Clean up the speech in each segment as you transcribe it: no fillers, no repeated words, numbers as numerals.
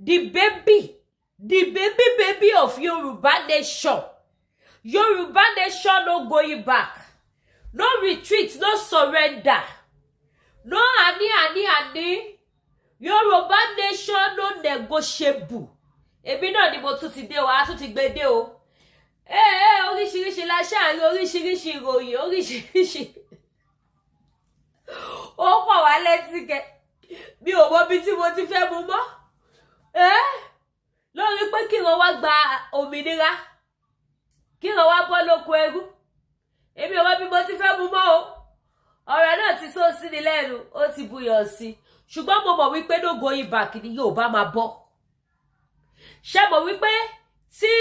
The baby baby of Yorùbá nation. Yorùbá nation, no going back, no retreat, no surrender, no ani ani ani. Yorùbá nation no negotiable. Èmi náà ni mo tún ti dé o, a tún ti gbé dé o. Ee, oríṣiríṣi la ṣáà rí, oríṣiríṣi ìròyìn, oríṣiríṣi ó pọ̀ wá létí kẹ. Mi ò mọ ibi tí mo ti fẹ́ mu mọ́ ẹ́ lórí pé kí wọ́n wá gba òmìnira, kí wọ́n wá bọ́ lóko ẹrú. Èmi ò mọ bí mo ti fẹ́ mu mọ́ o. Ọ̀rọ̀ náà ti sọ sí ni lẹ́nu, ó ti buyọ̀ sí i, ṣùgbọ́n mo mọ̀ wípé no going back ni Yorùbá máa bọ́. Ṣé mọ̀ wípé tí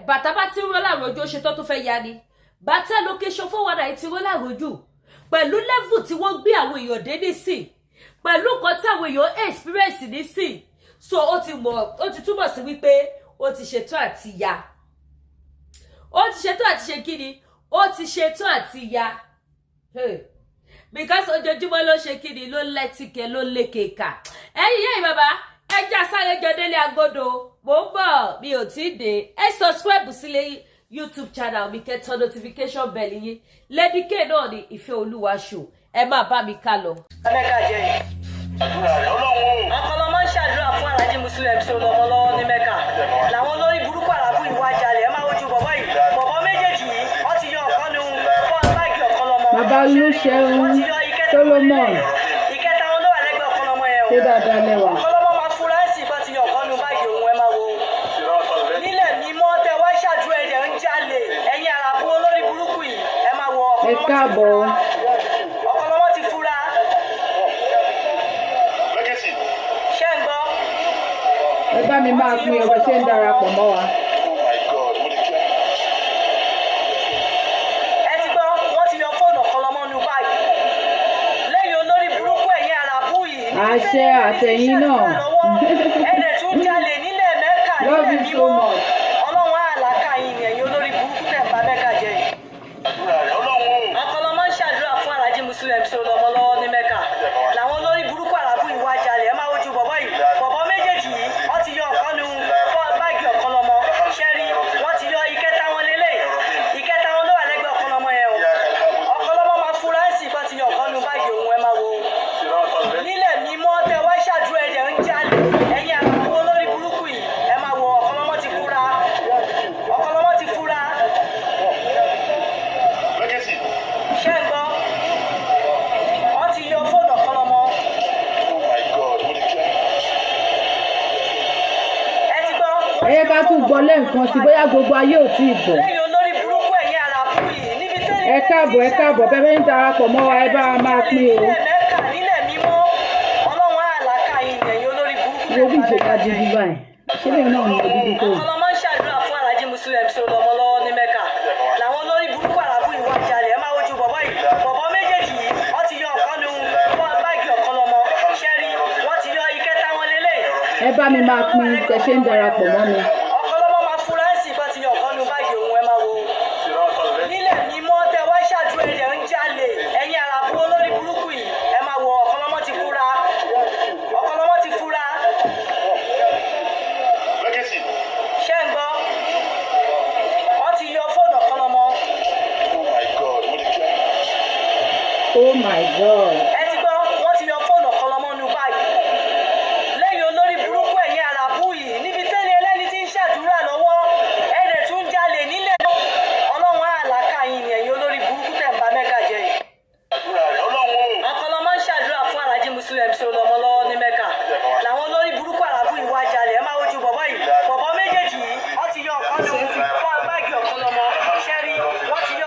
bàtà bá ti ń rọ́ láàrọ̀jù, ó ṣe tán tó fẹ́ ya ni. Bàtà location 419 ti rọ́ láàrọ̀jù pẹ̀lú level tí wọ́n gbé àwọn èèyàn dé nísìn, pẹ̀lú nǹkan tí àwọn èèyàn experience nísìn. So ó ti mọ̀, ó ti túmọ̀ sí wípé ó ti ṣetán àti ya, ó ti ṣetán àti ṣe kíni, ó ti ṣetán àti ya. Hey. Because ojoojúmọ́ ló ṣe kíni, ló lẹ́tìkẹ́, ló lékeka. Ẹ̀yin yẹ́n bàbá, ẹ já sáré jọ délé agodo. Mò ń bọ̀, mi ò tí ì dé. Ẹ subscribe sílé YouTube channel mi, kẹ́ tán notification bell yín. Lady K náà ní Ìfẹ́ Olúwa Show. Ẹ máa bá mi ká lọ. Mẹ́kà jẹ́ yìí. Àdúrà rẹ̀, Ọlọ́run o. Ọ̀pọ̀lọpọ̀ ń ṣàdúrà fún Alhaji Muslim MC Olúọmọ lọ́wọ́ ní Mẹ́kà. Làwọn olórí burúkú àràbù ìwà jalè. Ẹ máa wojú bọ̀bọ̀ yìí. Bọ̀bọ̀ méjèèjì yìí, wọ́n ti yọ ọ̀kan nu báàgì Ọ̀kanlọ́mọ. Bàbá Olúṣeun Wọ́n ti yọ ìkẹta Solomon. Ìkẹta wọn ló wà lẹ́gbẹ̀ẹ́ Ọ̀kanlọ́mọ yẹn o. Ṣé dáadáa lẹ́wà? Ọ̀kanlọ́mọ máa fura sí ìfọ́ ti yọ ọ̀kan nu báàgì òun. Ẹ máa wo. Nílẹ̀ mímọ́ tẹ wá ṣàdúrà, ẹ̀jẹ̀ ń jalè. Ẹ̀yin àràbù olórí burúkú yìí, ẹ máa wo. Ẹ Ọ̀kanlọ́mọ ti káàbọ̀. fura. Ọ̀kanlọ́mọ ti fura. Legacy. Ṣé ń gbọ́? Ẹ bá mi máa pín ọbẹ̀, ṣe ń darapọ̀ mọ́ wa. Oh my God, mo lè kí ẹ. Ẹ ti gbọ́, wọ́n ti yọ fóònù Ọ̀kanlọ́mọ nu báyìí lẹ́yìn olórí burúkú ẹ̀yìn àràbù yìí. Àṣẹ àtẹ̀yìn náà. Ẹ̀dẹ̀ tún jalè nílẹ̀ Mẹ́kà. Love Nílẹ̀ you so mímọ́. much. Ọlọ́run àlàkà yìí ni ẹ̀yin olórí burúkú tẹ̀ ń bá Mẹ́kà jẹ́ yìí. Àdúrà rẹ̀, Ọlọ́run o. Ọ̀kanlọ́mọ ń ṣàdúrà fún Alhaji Muslim MC Olúọmọ lọ́wọ́ ní Mẹ́kà. Làwọn olórí burúkú àràbù ìwà jalè. Ẹ máa wojú bọ̀bọ̀ yìí. Bọ̀bọ̀ méjèèjì yìí, wọ́n ti yọ ọ̀kan nu báàgì Ọ̀kanlọ́mọ. Ṣẹ́rí, wọ́n ti yọ ìkẹta wọn lélẹ̀. Ìkẹta wọn ló wà lẹ́gbẹ̀ẹ́ Ọ̀kanlọ́mọ yẹn o. Ọ̀kanlọ́mọ máa fura sí ìfọ́ ti yọ ọ̀kan nu báàgì òun. Ẹ máa wo. Nílẹ̀ mímọ́ tẹ wá ṣàdúrà, ẹ̀jẹ̀ ń jalè. Ẹ̀yin àràbù olórí burúkú yìí, ẹ máa wo. Ọ̀kanlọ́mọ ti fura. Ọ̀kanlọ́mọ ti fura. Legacy. Ṣé ń gbọ́? Wọ́n ti yọ fóònù Ọ̀kanlọ́mọ. Oh my God, mo lè kí ẹ. Ẹ ti gbọ́. Ẹ yẹ ká tún gbọ́ lẹ́ẹ̀kan sí, bóyá gbogbo ayé ò tí ì gbọ́. Lẹ́yìn olórí burúkú ẹ̀yin àràbù yìí níbi tẹ́lẹ̀. Ẹ káàbọ̀, ẹ káàbọ̀. Bẹ́ẹ̀ bẹ́ẹ̀ ń darapọ̀ mọ́ wa, ẹ bá wa máa pín o. Nílẹ̀ Mẹ́kà, nílẹ̀ mímọ́, Ọlọ́run àlàkà yìí ni ẹ̀yin olórí burúkú. Wo bí ìṣèkà dúdú báyìí, ṣé lèmi náà ní dúdú tó yìí? Ọ̀kanlọ́mọ ń ṣàdúrà fún Alhaji Muslim MC Olúọmọ lọ́wọ́ ní Mẹ́kà. Làwọn olórí burúkú àràbù ìwà jalè. Ẹ máa wojú bọ̀bọ̀ yìí. Bọ̀bọ̀ méjèèjì yìí, wọ́n ti yọ ọ̀kan nu báàgì Ọ̀kanlọ́mọ. Ṣẹ́rí, wọ́n ti yọ ìkẹta wọn lélẹ̀. Ẹ bá mi máa pín tẹ ṣe ń darapọ̀ mọ́ mi. Ọ̀kanlọ́mọ máa fura sí ìfọ́ ti yọ ọ̀kan nu báàgì òun. Ẹ máa wo. Nílẹ̀ mímọ́ tẹ wá ṣàdúrà, ẹ̀jẹ̀ ń jalè. Ẹ̀yin àràbù olórí burúkú yìí, ẹ máa wo. Ọ̀kanlọ́mọ ti fura. Ọ̀kanlọ́mọ ti fura. Legacy. Ṣé ń gbọ́? Wọ́n ti yọ fóònù Ọ̀kanlọ́mọ. Oh my God, mo lè kí ẹ. Oh my God. Ẹ ti gbọ́, wọ́n ti yọ fóònù Ọ̀kanlọ́mọ nu báyìí lẹ́yìn olórí burúkú ẹ̀yin àràbù yìí níbi tẹ́lẹ̀ ẹlẹ́ni tí ń ṣàdúrà lọ́wọ́, ẹ̀dẹ̀ tún jalè nílẹ̀. Ọlọ́run àlàkà yìí ni ẹ̀yin olórí burúkú tẹ̀ ń bá Mẹ́kà jẹ́ yìí. Àdúrà rẹ̀, Ọlọ́run o. Ọ̀kanlọ́mọ ń ṣàdúrà fún Alhaji Muslim MC Olúọmọ lọ́wọ́ ní Mẹ́kà. Làwọn olórí burúkú àràbù ìwà jalè. Ẹ máa wojú bọ̀bọ̀ yìí. Bọ̀bọ̀ méjèèjì yìí, wọ́n ti yọ ọ̀kan nu báàgì Ọ̀kanlọ́mọ. Ṣẹ́rí, wọ́n ti yọ.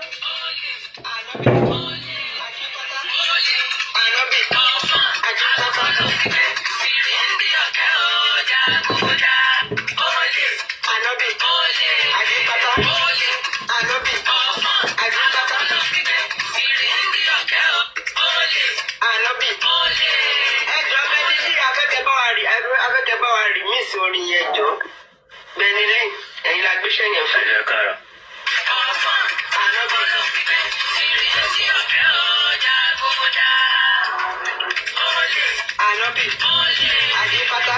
Ẹjọ bẹni tí afẹ́kẹ́ bá wa rí mísì orin yẹn jọ bẹni lé ẹ̀yin la gbéṣẹ́ yẹn fún. Ànábì Adépátá.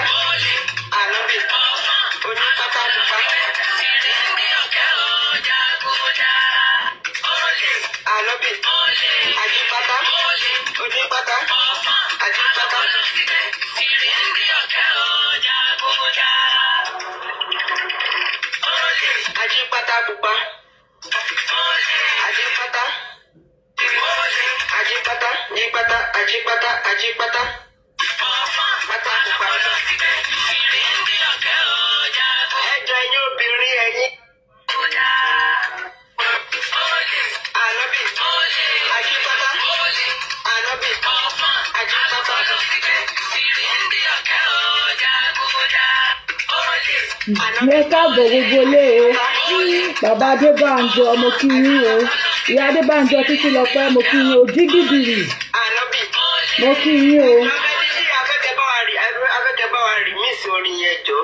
pupa. Ajípátá. Ajípátá, jípátá, ajípátá, ajípátá. Pátá pupa. Ẹjọ́ ẹ̀yin obìnrin ẹ̀yin. Ànábì. Ajípátá. Ànábì. Ajípátá. Ẹ káàbọ̀ gbogbo ilé o. Bàbá Adébánjọ, mo kí yín o. Ìyá Adébánjọ títí lọ́pẹ́, mo kí yín o. Jígìdìrì, Ànábì. mo kí yín o. Afẹ́kẹ́ bá wa rí mísì orin yẹn jọ.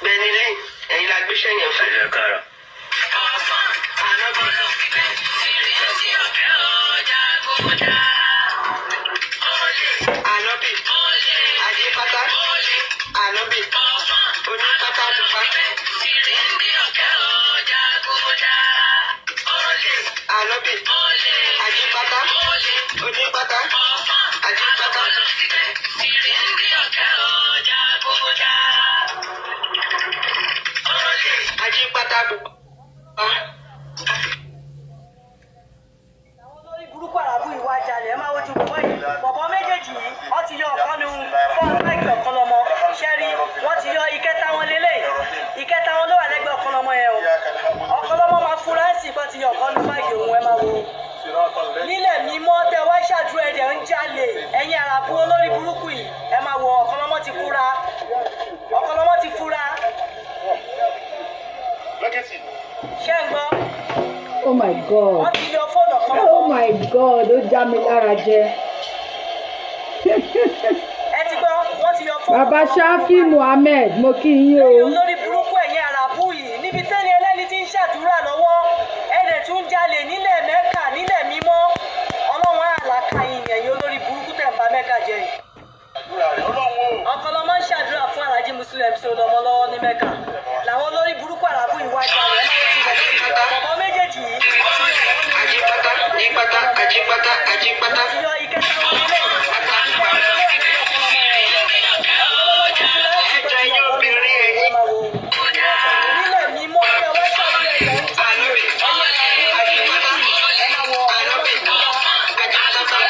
Bẹ́ẹ̀ni lẹ́yìn, ẹ̀yin la gbéṣẹ́ yẹn fún. Ànábì. Ànábì. Ajípátá. Ànábì. Onípátá pupa. Ànábì. Ajípátá. Onípátá. Ajípátá. Ajípátá pupa. Àwọn olórí burúkú àràbù ìwà jalè, ẹ máa wojú bọ̀bọ̀ yìí. Bọ̀bọ̀ méjèèjì yìí, wọ́n ti yọ ọ̀kan nu fọ́ọ̀n báàgì ọ̀kan lọ́mọ. Ṣẹ́rí, wọ́n ti yọ ìkẹta wọn lélẹ̀. Ìkẹta wọn ló wà lẹ́gbẹ̀ẹ́ ọ̀kan lọ́mọ yẹn o. Ọ̀kan lọ́mọ máa fura sí i pé ti yọ ọ̀kan nu báàgì òun, ẹ máa wo. Nílẹ̀ mímọ́ tẹ wá ṣàdúrà ẹ̀dẹ̀ ń jalè. Ẹ̀yin àràbù olórí burúkú yìí, ẹ máa wo ọ̀kan lọ́mọ ti fura. Ọ̀kan lọ́mọ ti fura. Ṣé ń gbọ́? Oh my God. Wọ́n ti yọ fóònù ọ̀kan lọ́mọ. Oh my God, ó já mi lára jẹ. Ẹ ti gbọ́, wọ́n ti yọ fóònù Bàbá ọ̀kan lọ́mọ. Ṣáfì Muhammed, mo kí yín o. Ẹ̀yin olórí burúkú ẹ̀yin àràbù yìí, níbi tẹ́lẹ̀ ẹlẹ́ni tí ń ṣàdúrà lọ́wọ́, ẹ̀dẹ̀ tún jalè nílẹ̀ Mẹ́kà, nílẹ̀ mímọ́. Ọlọ́run àlàkà yìí, ẹ̀yin olórí burúkú tẹ̀ ń ba Mẹ́kà jẹ́ yìí. Ọ̀kan lọ́mọ ń ṣàdúrà fún Alhaji Muslim MC Olúọmọ lọ́wọ́ ní Mẹ́kà. Làwọn olórí burúkú àràbù yìí wá jalè, ẹ máa ń ti bọ̀bọ̀ méjèèjì yìí. Ajípátá, jípátá, ajípátá, ajípátá. Wọ́n ti yọ ìkẹta wọn lélẹ̀. Pátá pupa. Ẹjọ́ ẹ̀yin obìnrin ẹ̀yin. Nílẹ̀ mímọ́ tẹ wá ṣàdúrà ẹ̀dẹ̀ ń jalè. Ànábì. Ajípátá. Ànábì. Ajípátá.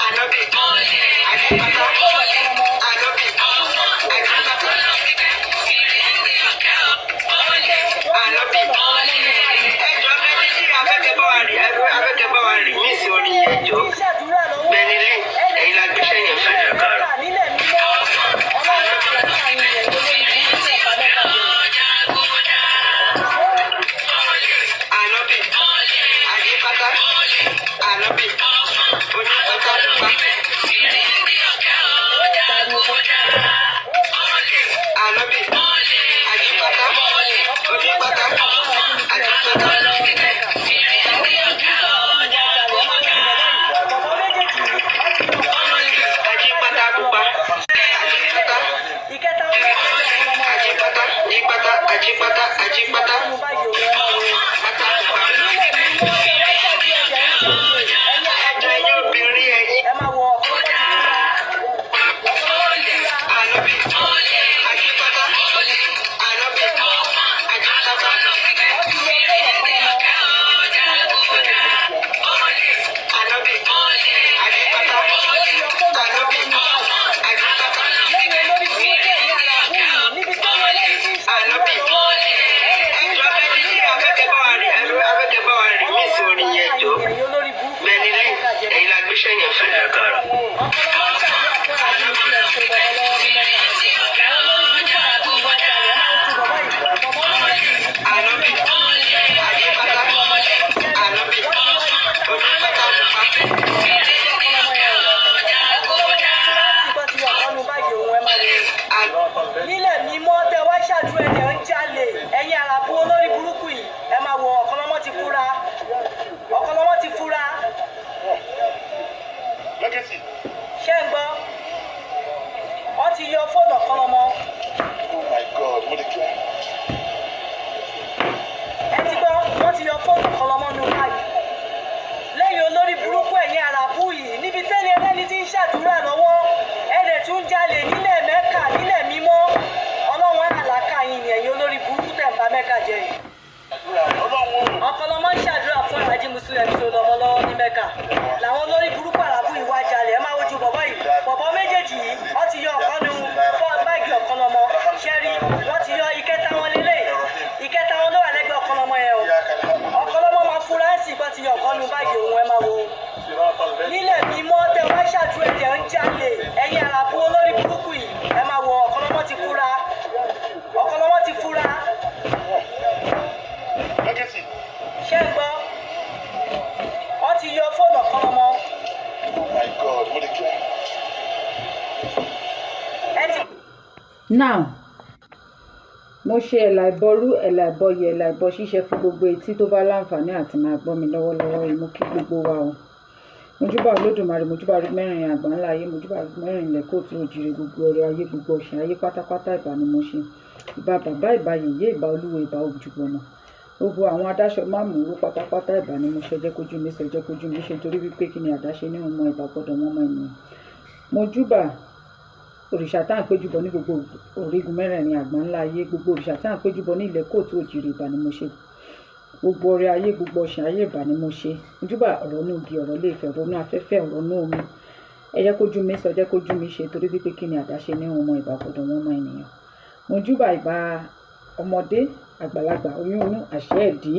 Ànábì. Ajípátá. Ànábì. Ajípátá. Ànábì. Ẹjọ́ bẹ́ẹ̀ni afẹ́kẹ́ bá wa rí afẹ́kẹ́ bá wa rí mísì orin yẹn jọ. Bẹ́ẹ̀ni lẹ́yìn, ẹ̀yin la gbéṣẹ́ yẹn fún. Ànábì. Ajípátá. Ànábì. Onípátá pupa. Ànábì. Ajípátá. Onípátá. Ajípátá. Ajípátá pupa. Ajípátá. Ajípátá. Jípátá. Ajípátá. Ajípátá. Pátá pupa. Ẹjọ́ ẹ̀yin obìnrin ẹ̀yin. Ànábì. Ajípátá. Ànábì. Ajípátá. Ànábì. Ajípátá. Ànábì. Ajípátá. Ànábì. Ẹjọ́ bẹ́ẹ̀ni afẹ́kẹ́ bá wa rí afẹ́kẹ́ bá wa rí mísì orin yẹn jọ. Bẹ́ẹ̀ni lẹ́yìn, ẹ̀yin la gbéṣẹ́ yẹn fún. Ànábì. Ajípátá. Ànábì. Onípátá pupa. Nílẹ̀ mímọ́ tẹ wá ṣàdúrà ẹ̀dẹ̀ ń jalè. Ẹ̀yin àràbù olórí burúkú yìí, ẹ máa wo ọ̀kan lọ́mọ ti fura. Ọ̀kan lọ́mọ ti fura. Ṣé ń gbọ́? Wọ́n ti yọ fóònù ọ̀kan lọ́mọ. Oh my God, mo lè kí. Ẹ ti gbọ́, wọ́n ti yọ fóònù ọ̀kan lọ́mọ nù báyìí. Lẹ́yìn olórí burúkú ẹ̀yin àràbù yìí, níbi tẹ́lẹ̀ ẹlẹ́ni tí ń ṣàdúrà lọ́wọ́, ẹ̀dẹ̀ tún jalè nílẹ̀ Mẹ́kà, nílẹ̀ mímọ́. Now, mo ṣe ẹ̀là ìbọrú, ẹ̀là ìbọyè, ẹ̀là ìbọ ṣíṣe fún gbogbo etí tó bá láǹfààní àti máa gbọ́ mi lọ́wọ́lọ́wọ́ yìí. Mo kí gbogbo wa o. Mojúbà Olódùmarè, mojúbà mẹ́rin àgbà ńlá ayé, mojúbà mẹ́rin ilẹ̀ káàárọ̀ oòjíire, gbogbo ọrẹ ayé, gbogbo ọ̀sìn ayé pátápátá, ìbà ni mo ṣe. Ìbà bàbá, ìbà yèyé, ìbà olúwo, ìbà òjùgbọ̀nà. Gbogbo àwọn adáṣọ máàmù owó pátápátá, ìbà ni mo ṣe. Jẹ́ kójú mi sọ, jẹ́ kójú mi ṣe, torí wípé kí ni àdáṣe ní ọmọ ìbà gbọ́dọ̀ wọ́n mọ ènìyàn. Mojúbà òrìṣà tá à ń péjúbọ ní gbogbo orígun mẹ́rẹ̀ẹ̀rin àgbà ńlá ayé, gbogbo òrìṣà tá à ń péjúbọ ní ilẹ̀ káàárọ̀ oòjíire, ìbà ni mo ṣe. Gbogbo ọrẹ ayé, gbogbo ọ̀sìn ayé, ìbà ni mo ṣe. Mojúbà ọ̀rọ̀ inú igi, ọ̀rọ̀ ilé Ifẹ̀, ọ̀rọ̀ inú afẹ́fẹ́, ọ̀rọ̀ inú omi. Ẹ jẹ́ kójú mi sọ, jẹ́ kójú mi ṣe, torí wípé kí ni àdáṣe ní ọmọ ìbà gbọ́dọ̀ wọ́n mọ ènìyàn. Mojúbà ìbà ọmọdé, àgbàlagbà, oyún inú, àṣẹ ẹ̀dí.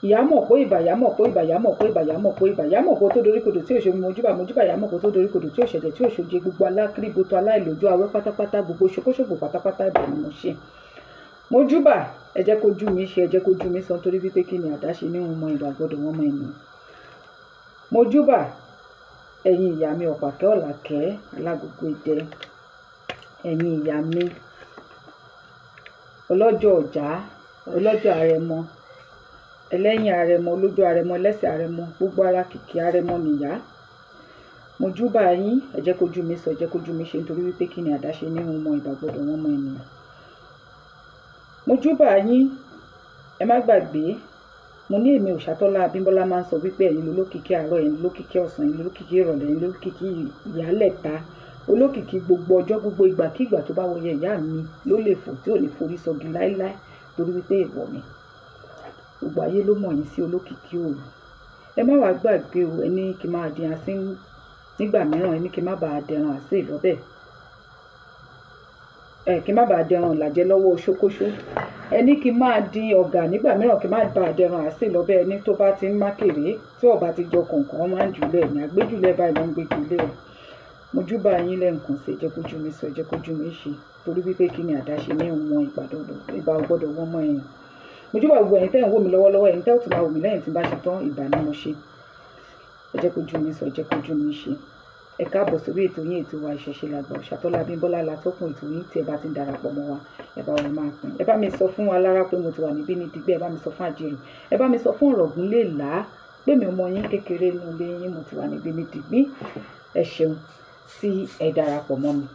Ìyá mọ̀ pé ìbà, ìyá mọ̀ pé ìbà, ìyá mọ̀ pé ìbà, ìyá mọ̀ pé ìbà, ìyá mọ̀ pé tó dorí kodò tí òṣèlú. Mojúbà, mojúbà ìyá mọ̀ pé tó dorí kodò tí òṣèjẹ tí òṣòje, gbogbo alákìrìbótó, aláìlójú awẹ́ pátápátá, gbogbo ṣokóṣògbò pátápátá, ìbà ni mo ṣe. Mojúbà, ẹ jẹ́ kójú mi ṣe, ẹ jẹ́ kójú mi sọ, torí wípé kí ni àdáṣe ní ọmọ ìbà gbọ́dọ̀ wọ́n mọ ènìyàn. Mojúbà ẹ̀yin ìyá mi, ọ̀pàkẹ́ ọ̀làkẹ́ alágogo idẹ, ẹ̀yin ìyá mi ọlọ́jọ́ ọ̀já, ọlọ́jọ́ àrẹ̀mọ, ẹlẹ́yìn àrẹ̀mọ, olójú àrẹ̀mọ, ẹlẹ́sẹ̀ àrẹ̀mọ, gbogbo ara kìkì àrẹ̀mọ nìyá. Mojúbà yín, ẹ jẹ́ kójú mi sọ, ẹ jẹ́ kójú mi ṣe, nítorí wípé kí ni àdáṣe ní ọmọ ìbà gbọ́dọ̀ wọ́n mọ ènìyàn. Mojúbà yín. Ẹ má gbàgbé, mo ní èmi Òṣàtọ́lá Abímbọ́lá máa ń sọ wípé ẹ̀yin lolókìkí àárọ̀, ẹ̀yin lolókìkí ọ̀sán, ẹ̀yin lolókìkí ìrọ̀lẹ́, ẹ̀yin lolókìkí ìyálẹ̀ta, olókìkí gbogbo ọjọ́, gbogbo ìgbàkígbà tó bá wọyẹ ìyá mi ló lè fò tí ò ní forí sọgi láéláé, torí wípé èèwọ̀ ni. Gbogbo ayé ló mọ̀ yín sí olókìkí òru. Ẹ má wàá gbàgbé o, ẹni kí n máa dín asín nígbà mìíràn, ẹni kí n má bàa dẹran àsè lọ́bẹ̀, ẹ kí n má bàa dẹran ìlàjẹ lọ́wọ́ ṣókóṣó, ẹni kí n máa dín ọ̀gà nígbà mìíràn, kí n má bàa dẹran àsè lọ́bẹ̀. Ẹni tó bá ti ń mákèrè tí ọba ti jọ kọ̀ọ̀kan máa ń jùlẹ̀ ní àgbéjùlẹ̀ báyìí ló ń gbé jùlẹ̀. Mojúbà yín lẹ́ǹkan sí, ẹ jẹ́ kójú mi sọ, ẹ jẹ́ kójú mi ṣe, torí wípé kí ni àdáṣe ní ìwọ̀n ìbà gbọ́dọ̀ wọ́n mọ́ èèyàn. Mojúbà gbogbo ẹ̀yin tẹ́ ń wò mí lọ́wọ́lọ́wọ́, ẹ̀yin tẹ́ ò tún máa wò mí lẹ́yìn tí n bá ṣe tán, ìbà ni mo ṣe. Ẹ jẹ́ kójú mi sọ, ẹ jẹ́ kójú mi ṣe. Ẹ káàbọ̀ sórí ètò yín, ètò wa, Ìṣẹ̀ṣe Làgbà. Òṣàtọ́lá Abímbọ́lá la tọ́kùn ètò yín. Tí ẹ bá ti ń darapọ̀ mọ́ wa, ẹ bá wa máa pín. Ẹ bá mi sọ fún wa lára pé mo ti wà níbí ní digbẹ́. Ẹ bá mi sọ fún àjèrò, ẹ bá mi sọ fún ọ̀rọ̀gùn lè là á pé mi ọmọ yín kékeré nínú ilé yín, mo ti wà níbí ní digbí. Ẹ ṣeun tí ẹ darapọ̀ mọ́ mi.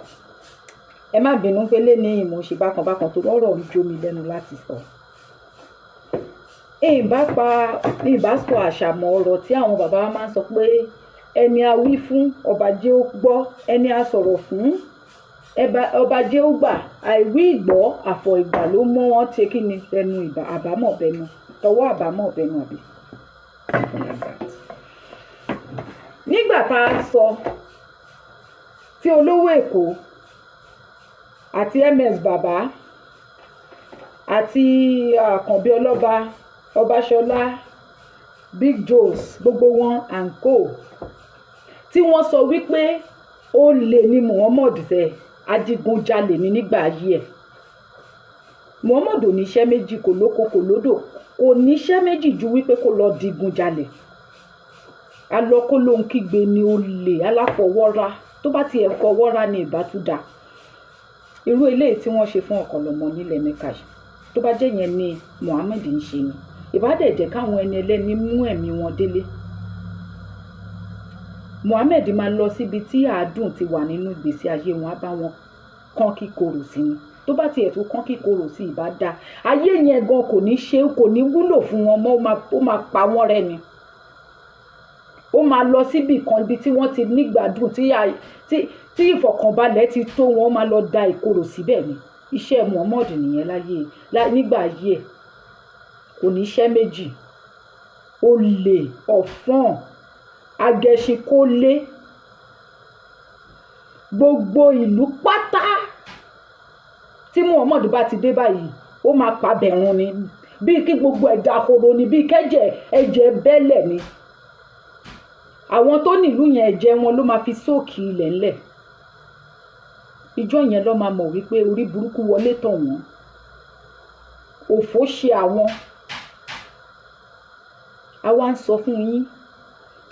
Ẹ má bínú pé lé ní ìmọ̀ ṣe bákan bákan tó ọ̀rọ̀ ń jó mi lẹ́nu láti sọ. Ìbá pa ìbá sọ àṣàmọ̀ ọ̀rọ̀ tí àwọn bàbá wa máa ń sọ pé ẹni a wí fún ọba jẹ́ ó gbọ́, ẹni a sọ̀rọ̀ fún ọba jẹ́ ó gbà, àìwí ìgbọ́ àfọ̀ ìgbà ló mọ́ wọn ṣe kí ni ẹnu ìbà àbámọ̀ bẹnu tọwọ́ àbámọ̀ bẹnu àbí, something like that. Nígbà tá a sọ tí olówó Èkó àti ms bàbá àti Àkànbí Ọlọ́ba, Ọbaṣọlá, Big Joes, gbogbo wọn and co, tí wọ́n sọ wípé olè ni Muhammad ṣe, adigunjalè ni nígbà ayé ẹ̀. Muhammad ò níṣẹ́ méjì, kò lóko kò lódò, kò níṣẹ́ méjì ju wípé kó lọ digunjalè. Alọ́kó ló ń kígbe ní olè aláfọwọ́rá, tó bá tiẹ̀ fọwọ́rá ní ìbátúdà. Irú eléyìí tí wọ́n ṣe fún Ọ̀kànlọ́mọ nílẹ̀ Mẹ́ka yìí, tó bá jẹ́ yẹn ni Muhammed ń ṣe ni, ìbá dẹ̀ jẹ́ káwọn ẹni ẹlẹ́ni mú ẹ̀mí wọn délé. Muhammed máa lọ síbi tí àádùn ti wà nínú ìgbésí ayé wọn, á bá wọn kán kíkorò sí ni. Tó bá tiẹ̀ tó kán kíkorò sí, ìbá dáa. Ayé yẹn gan kò ní ṣe, kò ní wúlò fún wọn mọ́, ó máa pa wọ́n rẹ́ ni. Ó máa lọ síbì kan, ibi tí wọ́n ti nígbàdùn, tí ìfọ̀kànbalẹ̀ ti tó wọn, ó máa lọ da ìkorò síbẹ̀ ni. Iṣẹ́ Muhammad nìyẹn láyé nígbà ayé ẹ̀. Kò ní iṣẹ́ méjì: olè, ọ̀fọ́n, agẹṣinkólé. Gbogbo ìlú pátá tí Muhammad bá ti dé báyìí, ó máa pa bẹ̀rùn ni, bíi kí gbogbo ẹ̀ dahoro ni, bíi kẹ́jẹ̀ ẹ̀jẹ̀ bẹ́lẹ̀ ni. Àwọn tó nílùú yẹn, ẹ̀jẹ̀ wọn ló máa fi sóòkì ilẹ̀ ńlẹ̀. Ìjọ yẹn ló máa mọ̀ wípé orí burúkú wọlé tọ̀ wọ́n, òfò ṣe àwọn. Àwa ń sọ fún yín,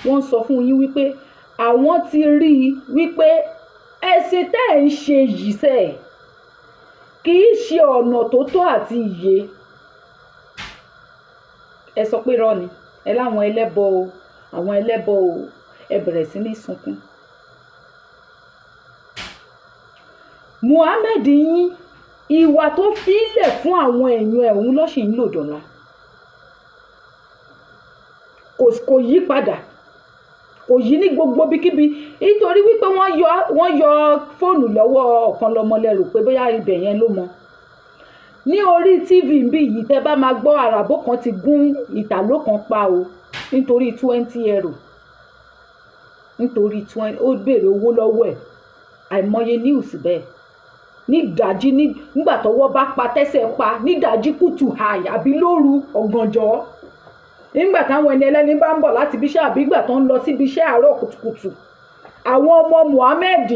wọ́n ń sọ fún yín wípé àwọn ti rí i wípé ẹ̀sìn tẹ́ ẹ̀ ń ṣe yìí sẹ́ẹ̀ Kì í ṣe ọ̀nà tó tọ́ àti ìyè. Ẹ sọ pé irọ́ ni. Ẹ láwọn ẹlẹ́bọ o, àwọn ẹlẹ́bọ o. Ẹ bẹ̀rẹ̀ sí ní sunkún. Muhammed yín, ìwà tó fílẹ̀ fún àwọn èèyàn ẹ̀ òun ló ṣì ń lò dọ̀la. Kò yí padà, kò yí ní gbogbo ibikíbi, nítorí wípé wọ́n yọ fóònù lọ́wọ́ ọ̀kan lọ́mọ lẹ́rù pé bóyá ibẹ̀ yẹn ló mọ. Ní orí TV bí yìí, tẹ́ bá máa gbọ́, àràbò kan ti gún ìtàló kan pa o, nítorí €20, nítorí 20, ó béèrè owó lọ́wọ́ ẹ̀. Àìmọye news bẹ́ẹ̀ nídàájí, nígbà tọ́wọ́ bá pa tẹ́sẹ̀ pa nídàájí kùtù hàì, àbí lóru ọ̀gànjọ́, nígbà táwọn ẹni ẹlẹ́ni bá ń bọ̀ láti ibiṣẹ́, àbí ìgbà tó ń lọ síbi iṣẹ́ àárọ̀ kùtùkùtù. Àwọn ọmọ Muhammed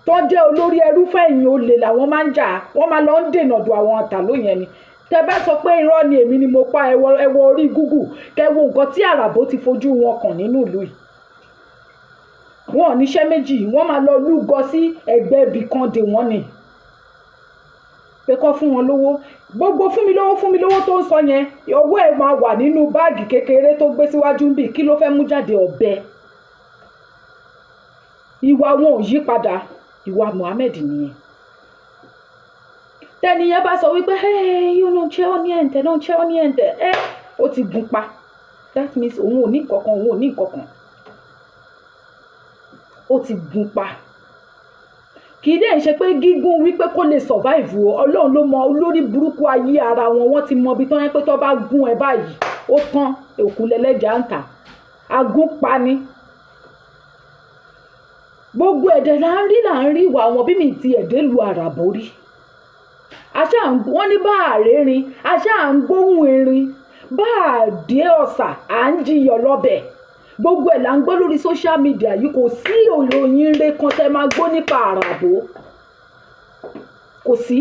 tó jẹ́ olórí ẹrú fẹ̀yìn olè làwọn máa ń jà, wọ́n máa lọ ń dènà du àwọn àtàló yẹn ni. Tẹ bá sọ pé irọ́ ni, èmi ni mo pa. Ẹ wọ orí Google, kẹ wo nǹkan tí àràbò ti fojú wọn kàn nínú ìlú yìí. Wọn ò níṣẹ́ méjì, wọ́n máa lọ lúgọ sí ẹgbẹ́ ibì kan dè wọ́n ni, pé kọ́ fún wọn lówó. Gbogbo fún mi lówó, fún mi lówó tó ń sọ yẹn, owó ẹ̀ máa wà nínú báàgì kékeré tó gbé síwájú ń bì. Kí ló fẹ́ mú jáde? Ọ̀bẹ. Ìwà wọn ò yí padà, ìwà Muhammed nìyẹn. Tẹ́ni yẹn bá sọ wípé, "Hey, you non c'è niente, non c'è niente," ẹ ó ti gun pa. That means òun ò ní nǹkankan, òun ò ní nǹkankan, ó ti gun pa. Kì í dẹ̀ ṣe pé gígùn wípé kó lè survive o. Ọlọ́run ló mọ olórí burúkú ayé ara wọn. Wọ́n ti mọ ibi tó yẹn pé tó bá gún ẹ báyìí, ó tán, òkú lẹ́lẹ́jà ń tà, agún pa ni. Gbogbo ẹ̀dẹ̀ là ń rí, là ń rí ìwà wọn. Bí mi ti ẹ̀dẹ́ lu àràbò rí, àṣà wọ́n ní bá àárẹ̀ rin, àṣà ń gbóhùn erin, bá àdé ọ̀sà à ń jiyọ̀ lọ́bẹ̀. Gbogbo ẹ̀ là ń gbọ́ lórí social media yìí. Kò sí ìròyìn ire kan tẹ́ máa gbọ́ nípa àràbò, kò sí,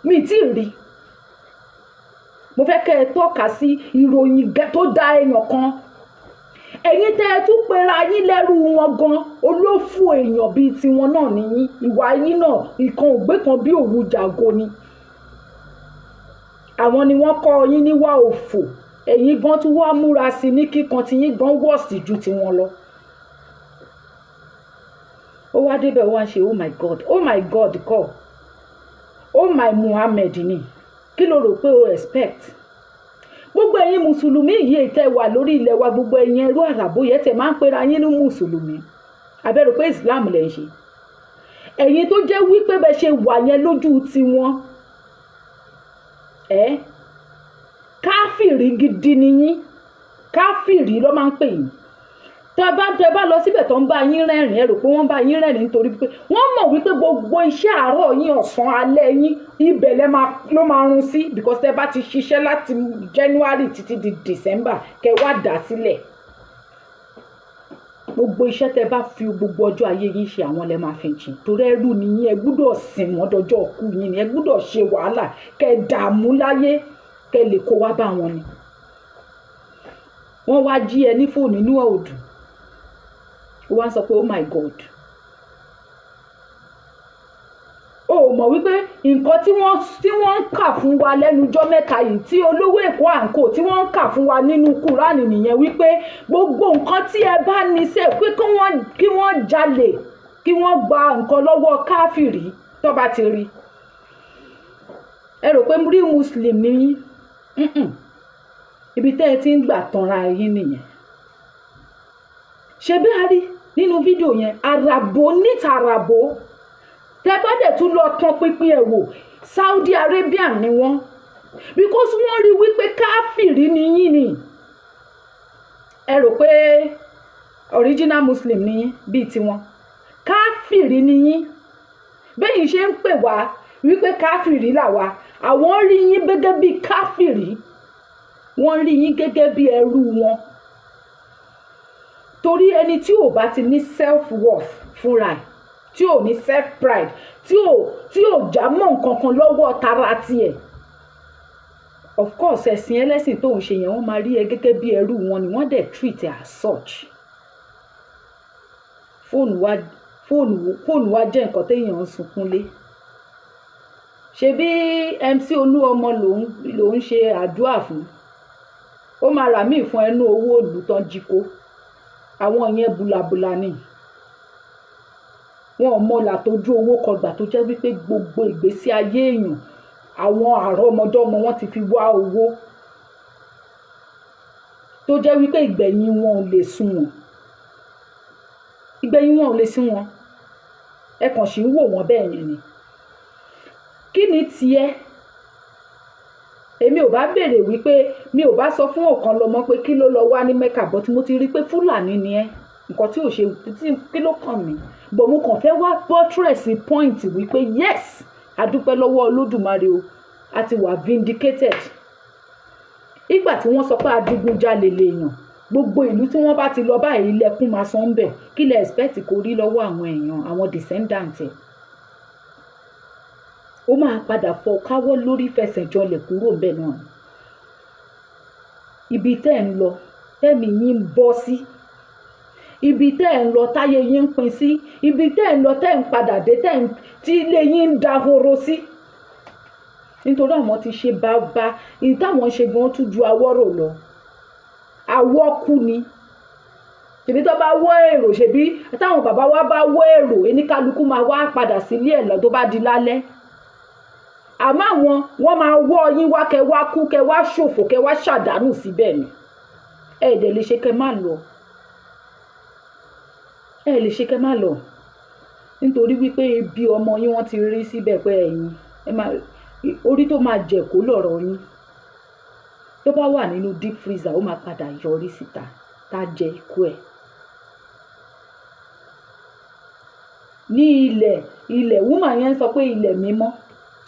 mi tí ì rí. Mo fẹ́ kẹ́ ẹ tọ́ka sí ìròyìn tó da èèyàn kan. Ẹ̀yin tẹ́ ẹ tún pera yín lẹ́rú wọn gan, olófò èèyàn bíi tiwọn náà nìyí. Ìwà yín náà, ìkan ògbé kan bí òwú jàgò ni. Àwọn ni wọ́n kọ́ yín níwà òfò. Ẹ̀yin gan tún wá múra sí ní kíkan tí yín gan wọ̀sì ju tiwọn lọ. Ó wá débẹ̀, ó wá ṣe, "Oh my God, oh my God," kọ́, "Oh my Muhammed" ni. Kí ló rò pé o expect? Gbogbo ẹ̀yin mùsùlùmí yìí tẹ́ wà lórí ilẹ̀ wa, gbogbo ẹ̀yin ẹrú àràbò yẹn tẹ́ máa ń pera yín ní mùsùlùmí, abẹ́rò pé Islam lẹ̀ ń ṣe. Ẹ̀yin tó jẹ́ wípé bẹ́ẹ̀ ṣe wà yẹn lójú tiwọn, ẹ́ káfìrí gidi ni yín, káfìrí ló máa ń pè yín. Tẹ bá lọ síbẹ̀ tó ń bá yín rẹ́rìn, ẹ rò pé wọ́n bá yín rẹ́rìn nítorí pé wọ́n mọ̀ wípé gbogbo iṣẹ́ àárọ̀ yín, ọ̀sán, alẹ́ yín, ibẹ̀ lẹ máa ló máa run sí, because tẹ bá ti ṣiṣẹ́ láti January títí di December, kẹ wá dà sílẹ̀. Gbogbo iṣẹ́ tẹ bá fi gbogbo ọjọ́ ayé yín ṣe, àwọn lẹ máa fi jìn, torí ẹrú ni yín. Ẹ gbúdọ̀ sìn wọ́n dọjọ́ kú yín ni. Ẹ gbúdọ̀ ṣe wàhálà, kẹ dààmú láyé, kẹ lè kó wá bá wọn ni. Wọ́n wá jí ẹ ní fóònù, inú ẹ̀ ò dùn, ó wá sọ pé, "Oh my God." O ò mọ̀ wípé nǹkan tí wọ́n ń kà fún wa lẹ́nu ọjọ́ mẹ́ta yìí, tí olówó Èkó àǹkó tí wọ́n ń kà fún wa nínú Kúránì nìyẹn, wípé gbogbo nǹkan tí ẹ bá ní sẹ́ pé kí wọ́n jalè, kí wọ́n gba nǹkan lọ́wọ́ káfìrí tó bá ti rí. Ẹ rò pé rí Muslim ní yín. Ibi tẹ́ ẹ ti ń gbà tanra yín nìyẹn. Ṣe bí a rí nínú fídíò yẹn, àràbò níta, àràbò tẹ bá dẹ̀ tún lọ tán pínpín ẹ̀ wò, Saudi Arabia ni wọ́n, because wọ́n rí wípé káfìrí ni yín ni. Ẹ rò pé original Muslim ni yín bíi tiwọn, káfìrí ni yín. Bẹ́yìn ṣe ń pè wá wípé káfìrí làwa, àwọn rí yín gẹ́gẹ́ bíi káfìrí, wọ́n rí yín gẹ́gẹ́ bí ẹrú wọn, torí ẹni tí ò bá ti ní self worth fúnra ẹ̀, tí ò ní self pride, tí ò já mọ́ nǹkan kan lọ́wọ́ tara tiẹ̀, of course, ẹ̀sìn ẹlẹ́sìn tó ń ṣe yẹn, wọ́n máa rí ẹ gẹ́gẹ́ bí ẹrú wọn ni. Wọ́n dẹ̀ treat ẹ as such. Fóònù wa jẹ́ nǹkan téèyàn ń sunkún lé. Ṣé Ṣebí MC Olúọmọ ló ń ṣe àdúrà fún, ó máa rà míì fún ẹnu owó ìlú tán jí kó. Àwọn yẹn búlabúla ni, wọn ò mọlà tójú owó kọgbà, tó jẹ́ wípé gbogbo ìgbésí ayé èèyàn, àwọn àrọ́mọdọ́mọ wọn ti fi wá owó, tó jẹ́ wípé ìgbẹ̀yìn wọn ò lè sunwọ̀n, ìgbẹ̀yìn wọn ò lè sunwọ̀n. Ẹ kàn sí ń wò wọ́n bẹ́ẹ̀ yẹn ni. Kí ni tiẹ̀? Èmi ò bá béèrè wípé, mi ò bá sọ fún ọ̀kan lọ́mọ pé kí ló lọ wá ní Mẹ́kà bọ́ tí mo ti rí pé Fúlàní ni ẹ́, nǹkan tí ò ṣe tí kí ló kàn mí bọ̀. Mo kàn fẹ́ wá buttress point wípé yes, a dúpẹ́ lọ́wọ́ Olódùmarè o, a ti wà vindicated. Ìgbà tí wọ́n sọ pé adigunjalè lèèyàn, gbogbo ìlú tí wọ́n bá ti lọ báyìí, ilẹ̀kùn máa san bẹ̀. Kí lẹ expect kó rí lọ́wọ́ àwọn èèyàn, àwọn descendant ẹ̀? Ó máa padà fọ káwọ́ lórí, fẹsẹ̀ jọlẹ̀ kúrò ńbẹ̀ náà. Ibi tẹ́ ẹ̀ ń lọ, tẹ́mi yín ń bọ́ sí, ibi tẹ́ ẹ̀ ń lọ, táyé yín ń pin sí, ibi tẹ́ ẹ̀ ń lọ, tẹ́ ẹ̀ ń padà dé, tẹ́ ẹ̀ ń tí ilé yín ń dahoro sí, nítorí àwọn ti ṣe bàbá ìyí táwọn ṣe gan tún ju awọ́rò lọ. Awọ́kú ni. Ṣèbí tó bá wọ́ èrò, ṣèbí táwọn bàbá wa bá wọ́ èrò, oníkálukú máa wá padà sílé ẹ̀ lọ tó bá di lálẹ́. Àmọ́ àwọn, wọ́n máa wọ́ yín wá, kẹ́ wá kú, kẹ́ wá ṣòfò, kẹ́ wá ṣàdánù síbẹ̀ ni. Ẹ dẹ̀ lè ṣe kẹ́ má lọ, ẹ lè ṣe kẹ́ má lọ, nítorí wípé ibi ọmọ yín wọ́n ti rí síbẹ̀ pé ẹ̀yin ẹ máa orí tó máa jẹ̀ kó lọ̀rọ̀ yín tó bá wà nínú deep freezer, ó máa padà yọrí síta tá a jẹ ikú ẹ̀. Ní ilẹ̀ woman yẹn sọ pé ilẹ̀ mímọ́,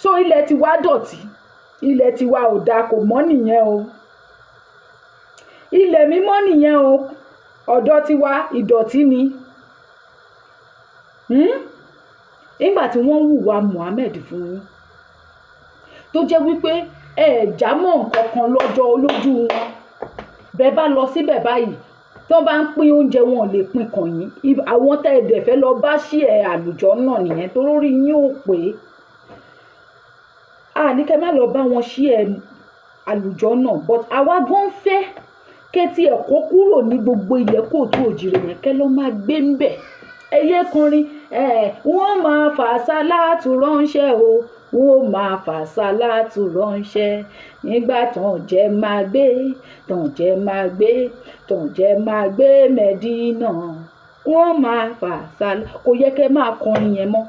so ilẹ̀ ti wá dọ̀tí, ilẹ̀ tiwa ò dáa, kò mọ́ nìyẹn o. Ilẹ̀ mímọ́ nìyẹn o, ọ̀dọ̀ tiwa ìdọ̀tí ni. Nígbà tí wọ́n hùwà Muhammed fún yín, tó jẹ́ wípé ẹ já mọ́ nǹkan kan lọ́jọ́ olójú wọn, bẹ́ẹ̀ bá lọ síbẹ̀ báyìí, tó bá ń pín oúnjẹ, wọn ò lè pín kàn yín. Àwọn tẹ́ ẹ dẹ̀ fẹ́ lọ bá ṣí ẹ àlùjọ náà nìyẹn, tó lórí yín ò pé. A ní kẹ́ má lọ bá wọn ṣí ẹ àlùjọ náà, but àwa gan fẹ́ kẹ́ tí ẹ̀ kó kúrò ní gbogbo ilẹ̀ kóòtù òjìrè yẹn, kẹ́ lọ́ máa gbé ń bẹ̀. Ẹyẹ kọrin ẹ, wọ́n máa fàṣà látù ránṣẹ́ o, wọ́n máa fàṣà látù ránṣẹ́ nígbà tán jẹ́ máa gbé, tán jẹ́ máa gbé, tán jẹ́ máa gbé Mẹ́dínà, wọ́n máa fàṣà. Kò yẹ kẹ́ máa kọrin yẹn mọ́.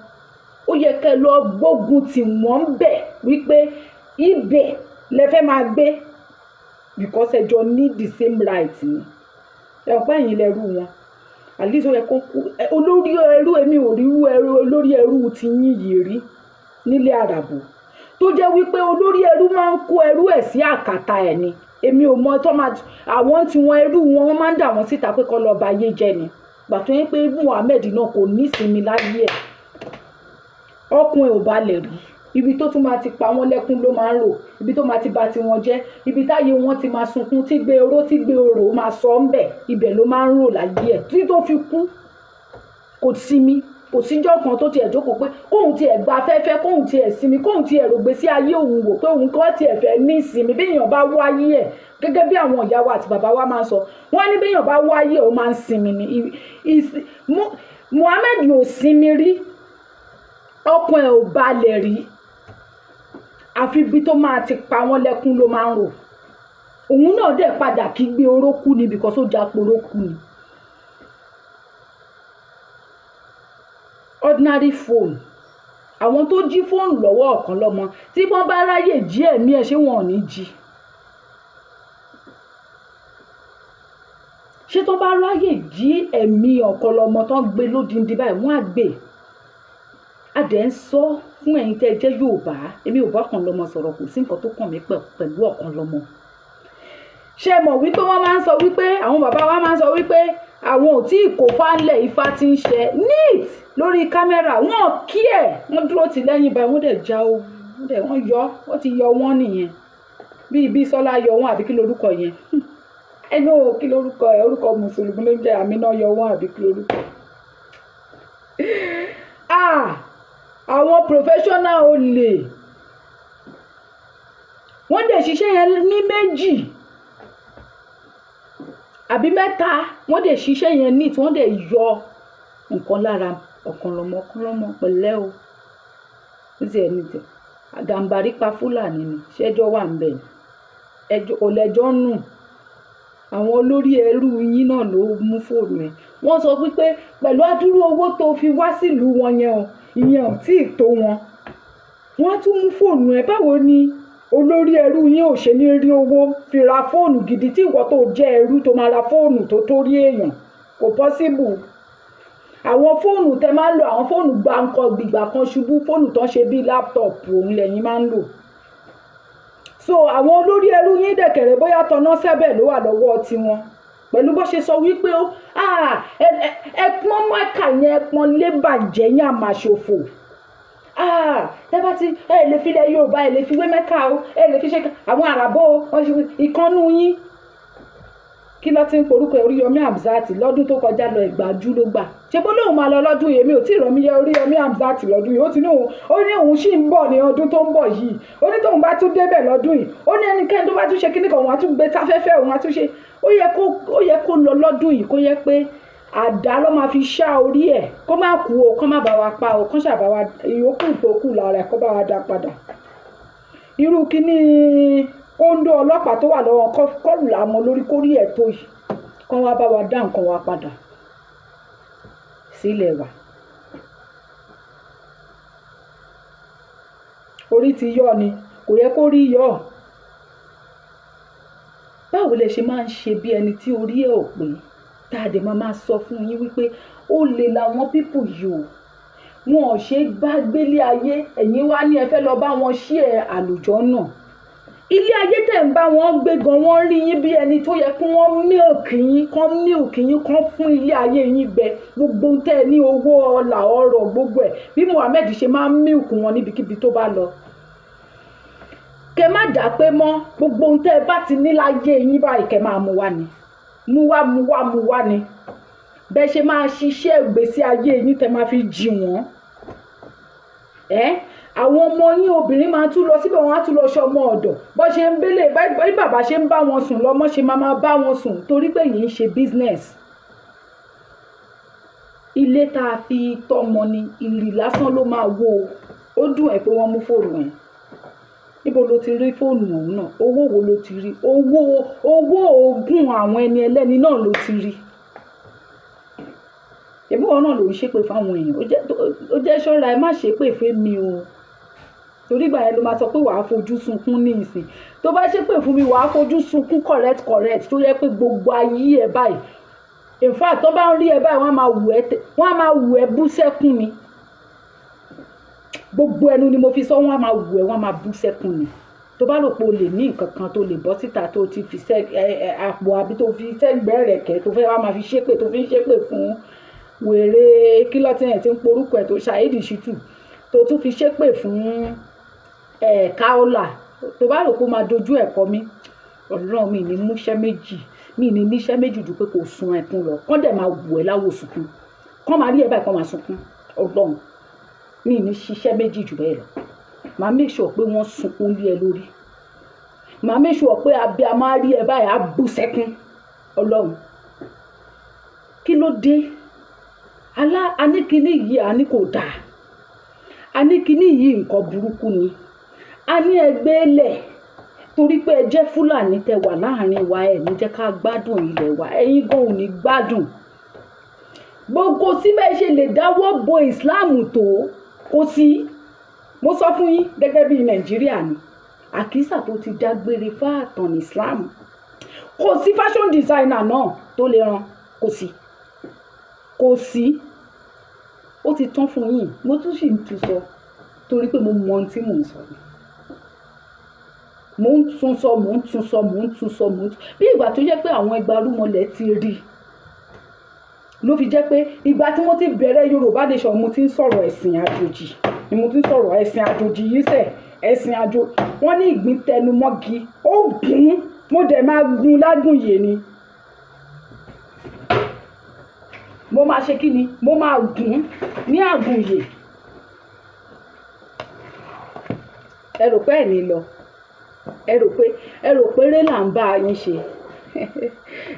Ó yẹ kẹ́ lọ gbógun tì wọ́n bẹ̀ wípé ibẹ̀ lẹ fẹ́ máa gbé, because ẹ jọ ní the same right ni. Ẹ ọ̀pá ẹ̀yìn lẹ́rú wọn, at least ó yẹ kó kú olórí ẹrú. Èmi ò rí ẹrú olórí ẹrú ti yín yìí rí nílé àràbò, tó jẹ́ wípé olórí ẹrú máa ń kó ẹrú ẹ̀ sí àkàtà ẹ̀ ni. Èmi ò mọ tó máa àwọn tí wọn ẹrú wọn, wọ́n máa ń dà wọ́n síta pé kó lọ́ọ́ ba ayé jẹ́ ni. Gbà tó yẹ pé Muhammed náà kò ní ìsinmi láyé ẹ̀, ọkùnrin ò balẹ̀ rí. Ibi tó tún máa ti pa wọ́n lẹ́kún ló máa ń rò, ibi tó máa ti bà tiwọn jẹ́, ibi táyé wọn ti máa sunkún, tí gbé oró, tí gbé orò máa sọ ń bẹ̀, ibẹ̀ ló máa ń rò láyé ẹ̀ tí tó fi kú. Kò sinmi, kò síjọ́ kan tó tiẹ̀ jókòó pé kóun tiẹ̀ gba afẹ́fẹ́, kóun tiẹ̀ sinmi, kóun tiẹ̀ rògbé sí ayé òun wò pé òun kọ́ tiẹ̀ fẹ́ ní ìsinmi. Bí èèyàn bá wáyé ẹ̀, gẹ́gẹ́ bí àwọn ìyá wa àti bàbá wa máa ń sọ, wọ́n ní bí èèyàn bá wáyé ẹ̀, ó máa ń sinmi ni. Muhammed ò sinmi rí, ọkàn ẹ̀ ò balẹ̀ rí, àfi ibi tó máa ti pa wọ́n lẹ́kún ló máa ń rò. Òun náà dẹ̀ padà kígbe orókù ni, because ó japò orókù ni. Ordinary phone, àwọn tó jí fóònù lọ́wọ́ ọ̀kan lọ́mọ, tí wọ́n bá ráyè jí ẹ̀mí ẹ̀, ṣé wọn ò ní jí? Ṣé tó bá ráyè jí ẹ̀mí ọ̀kan lọ́mọ tó ń gbé lódindi báyìí, wọ́n á gbé? A dẹ̀ ń sọ fún ẹ̀yin tẹ́ ẹ jẹ́ Yorùbá. Èmi ò bá ọ̀kan lọ́mọ sọ̀rọ̀, kò sí nǹkan tó kàn mí pẹ̀lú ọ̀kan lọ́mọ. Ṣé ẹ mọ̀ wípé wọ́n máa ń sọ wípé àwọn bàbá wa máa ń sọ wípé àwọn ò tí ì kó fáńlẹ̀, ifá ti ń ṣe neat lórí kámẹ́rà wọn, kí ẹ̀ wọ́n dúró tì lẹ́yìn báyìí, wọ́n dẹ̀ já o, wọ́n dẹ̀ wọ́n yọ, wọ́n ti yọ wọ́n nìyẹn. Bí ibi Sọlá yọ wọ́n, àbí kí lorúkọ yẹn ẹnu ò, kí lorúkọ ẹ? Orúkọ mùsùlùmí ló ń jẹ́ Àmínà yọ wọ́n, àbí kí lorúkọ? Ah, àwọn professional olè. Wọ́n dẹ̀ ṣiṣẹ́ yẹn ní méjì àbí mẹ́ta. Wọ́n dẹ̀ ṣiṣẹ́ yẹn neat, wọ́n dẹ̀ yọ nǹkan lára Ọ̀kanlọ́mọ. Ọ̀kanlọ́mọ, pẹ̀lẹ́ o. Ní tiẹ̀ ní tiẹ̀, Gàǹbàrí pa Fúlàní ni, ṣẹ́jọ́ wà ń bẹ̀ ni? Ẹjọ́ kò lẹ́jọ́ nù. Àwọn olórí ẹrú yín náà ló mú fóònù ẹ̀. Wọ́n sọ wípé pẹ̀lú adúrú owó tó fi wá sílùú wọn yẹn o, ìyẹn ò tí ì tó wọn, wọ́n á tún mú fóònù ẹ̀. Báwo ni olórí ẹrú yín ò ṣe ní rí owó fi ra fóònù gidi, tí ìwọ tó jẹ́ ẹrú tó máa ra fóònù tó tó rí èèyàn? Kò possible. Àwọn fóònù tẹ máa ń lò, àwọn fóònù gbáǹkọ gbìgbà kan ṣubú, fóònù tó ń ṣe bíi laptop, òun lẹ́yìn máa ń lò. So àwọn olórí ẹrú yín dẹ̀kẹ̀rẹ̀, bóyá tọ̀nà sẹ́bẹ̀ ló wà lọ́wọ́ tiwọn, pẹ̀lú bó ṣe sọ wípé ó ẹ pọ́n mọ́kà yẹn, ẹ pọ́n lébàjẹ́ yín, àmàṣòfò. Ẹ bá ti ẹ lè fi ilẹ̀ Yorùbá, ẹ lè fi wé Mẹ́kà o, ẹ lè fi ṣe àwọn Àràbọ̀ o. Wọ́n ṣe ìkànnù yín, kí ló ti ń porúkọ, Oríyọmí Hamzat, lọ́dún tó kọjá lọ, ìgbájú ló gbà. Ṣe bó lóun máa lọ lọ́dún yìí? Èmi ò tí ì rọmí yẹ Oríyọmí Hamzat lọ́dún yìí. Ó ti ní òun, ó ní òun sì ń bọ̀ ní ọdún tó ń bọ̀ yìí. Ó ní tóun bá tún débẹ̀ lọ́dún yìí, ó ní ẹnikẹ́ni tó bá tún ṣe kíní kan, òun á tún gbé sáfẹ́fẹ́, òun á tún ṣe. Ó yẹ kó lọ lọ́dún yìí, kó yẹ pé àdá ló máa fi ṣá orí ẹ̀, kó má kú o, kó má bá wa pa o, kó ṣàbá wa ìyókù tó kù lára ẹ̀, kó bá wa dá padà. Irú kíní kóńdó ọlọ́pàá tó wà lọ́wọ́ kọ́ọ̀lù làmọ́ lórí kórí ẹ̀ tó yìí, kán wá bá wa dá nǹkan wa padà sílẹ̀ wa. Orí ti yọ ni, kò yẹ kó rí yọ. Báwo lẹ ṣe máa ń ṣe bí ẹni tí orí ẹ̀ ò pé, tá a dẹ̀ máa máa sọ fún yín wípé ó lè làwọn people yìí o, wọn ò ṣe bá gbélé ayé? Ẹ̀yin wá ní ẹ fẹ́ lọ bá wọn ṣí ẹ̀ àlùjọ náà. Ilé ayé tẹ̀ ń bá wọn gbé gan, wọ́n rí yín bí ẹni tó yẹ kí wọ́n milk yín, kán milk yín, kán fún ilé ayé yín gbẹ, gbogbo ohun tẹ́ ẹ ní, owó, ọlà, ọrọ̀, gbogbo ẹ̀, bí Muhammed ṣe máa ń milk wọn níbikíbi tó bá lọ. Kẹ má dà pé mọ́, gbogbo ohun tẹ́ ẹ bá ti ní láyé yín báyìí, kẹ máa mú wá ni, mú wá, mú wá, mú wá ni. Bẹ́ẹ̀ ṣe máa ṣiṣẹ́ ìgbésí ayé yín, tẹ́ máa fi jì wọ́n ẹ́. Àwọn ọmọ yín obìnrin máa tún lọ síbẹ̀, wọ́n á tún lọ ṣọmọ ọ̀dọ̀. Bó ṣe ń bélé, bí bàbá ṣe ń bá wọn sùn lọ́mọ ṣe máa máa bá wọn sùn, torí pé yìí ń ṣe business. Ilé tá a fi tọ́mọ ni, ìrì lásán ló máa wó o. Ó dùn ẹ́ pé wọ́n mú fóònù ẹ̀. Níbo ló ti rí fóònù ọ̀hún náà? Owó wo ló ti rí? Owó oògùn àwọn ẹni ẹlẹ́ni náà ló ti rí. Èmi wọn náà ló ń ṣépè fáwọn èèyàn. Ó jẹ́ ṣọ́ra ẹ, má ṣépè fún mi o, torí ìgbà yẹn ló máa sọ pé wàá fojú sunkún ní ìsìn. Tó bá ṣépè fún mi, wàá fojú sunkún correct correct, tó yẹ pé gbogbo ayé ẹ báyìí, in fact, tó bá ń rí ẹ báyìí, wọ́n á máa wù ẹ́ bú sẹ́kún ni. Gbogbo ẹnu ni mo fi sọ, wọ́n á máa wù ẹ́, wọ́n á máa bú sẹ́kún ni. Tó bá rò pé o lè ní nǹkan kan tó lè bọ́ síta, tó ti fi sẹ́ ẹ ẹ àpò àbí tó fi sẹ́gbẹ̀ẹ́ rẹ̀ kẹ́, tó fẹ́ wá máa fi ṣépè, tó fi ń ṣépè fún wèrè kílọ̀tì ẹ̀ tí ń porúkọ ẹ̀ tó Saheed Shittu, tó tún fi ṣépè fún ẹ̀ Kaola, tó bá rò pé ó máa dojú ẹ̀ kọ mí, Ọlọ́run, mi ní múṣẹ́ méjì, mi ní níṣẹ́ méjì ju pé kò sun ẹkún lọ, kán dẹ̀ máa wù ẹ́ láwò sunkún, kán máa rí ẹ báyìí, kán máa sunkún. Ọlọ́run, mi ní ṣiṣẹ́ méjì jù bẹ́ẹ̀ lọ. Màá make sure pé wọ́n sunkún lé ẹ lórí. Màá make sure pé abẹ́ a máa rí ẹ báyìí, á bú sẹ́kún. Ọlọ́run, kí ló dé? Alá aníkíní yìí, a ní kò dáa. Aníkíní yìí, nǹkan burúkú ni. A ní ẹgbẹ́ lẹ̀, torí pé ẹ jẹ́ Fúlàní tẹ wà láàrin wa, ẹ̀ ní jẹ́ ká gbádùn ilẹ̀ wa. Ẹ̀yin gan ò ní gbádùn gbogbo síbẹ̀ ṣe lè dáwọ́ bo Ìsìláàmù tó kò sí. Mo sọ fún yín, gẹ́gẹ́ bí Nàìjíríà ni àkísà tó ti dágbére fáàtàn Islam, kò sí fashion designer náà tó lè ràn, kò sí, kò sí. Ó ti tán fún yín. Mo tún sì ń tún sọ, torí pé mo mọ ohun tí mò ń sọ ni. Mò ń tún sọ, mò ń tún sọ, mò ń tún sọ, mò ń tún bí ìgbà tó jẹ́ pé àwọn ẹgbàrúmọlẹ̀ ti rí ló fi jẹ́ pé ìgbà tí wọ́n ti bẹ̀rẹ̀ Yorùbá Nation, mo ti ń sọ̀rọ̀ ẹ̀sìn àjòjì ni, mo ti ń sọ̀rọ̀ ẹ̀sìn àjòjì yìí sẹ̀. Ẹ̀sìn àjò, wọ́n ní ìgbín tẹnu mọ́gi, ó gùn. Mo dẹ̀ máa gun lágùn yìí ni. Mo máa ṣe kí ni? Mo máa gùn ní àgùnyè. Ẹ rò pé ẹ̀ ní lọ. Ẹ rò pé, ẹ rò pé eré là ń bá yín ṣe.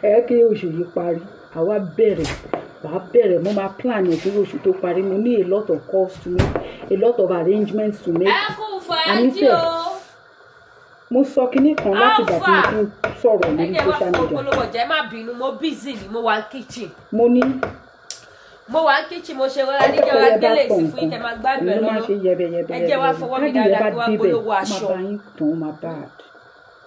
Ẹ kí oṣù yìí parí, àwa bẹ̀rẹ̀, wàá bẹ̀rẹ̀. Mo máa plan ẹ̀ kí oṣù tó parí. Mo ní a lot of calls to make, a lot of arrangements to make. Ẹ kú fàájì Àníṣe, o. mo sọ kinní kan láti ìgbà tí mo ti ń sọ̀rọ̀ Ẹ lórí jẹ́ wá social fún media. òpolówó jẹ́, má bínú, mo busy ni, mo wà ní kitchen. Mo ní Mo wà ní kitchen, mo ṣe rọra níjọra pẹ́pẹ́yẹ bá gbélé pọ̀ sí fún yín nǹkan, kẹ́ máa gbádùn ẹ òun ló máa lọ́wọ́. ṣe yẹbẹyẹbẹ. Ẹ jẹ́ wá fọwọ́ mi Tádìyẹ dáadáa bá kí wá débẹ̀, polówó ó máa aṣọ. bá yín tàn, ó máa bad.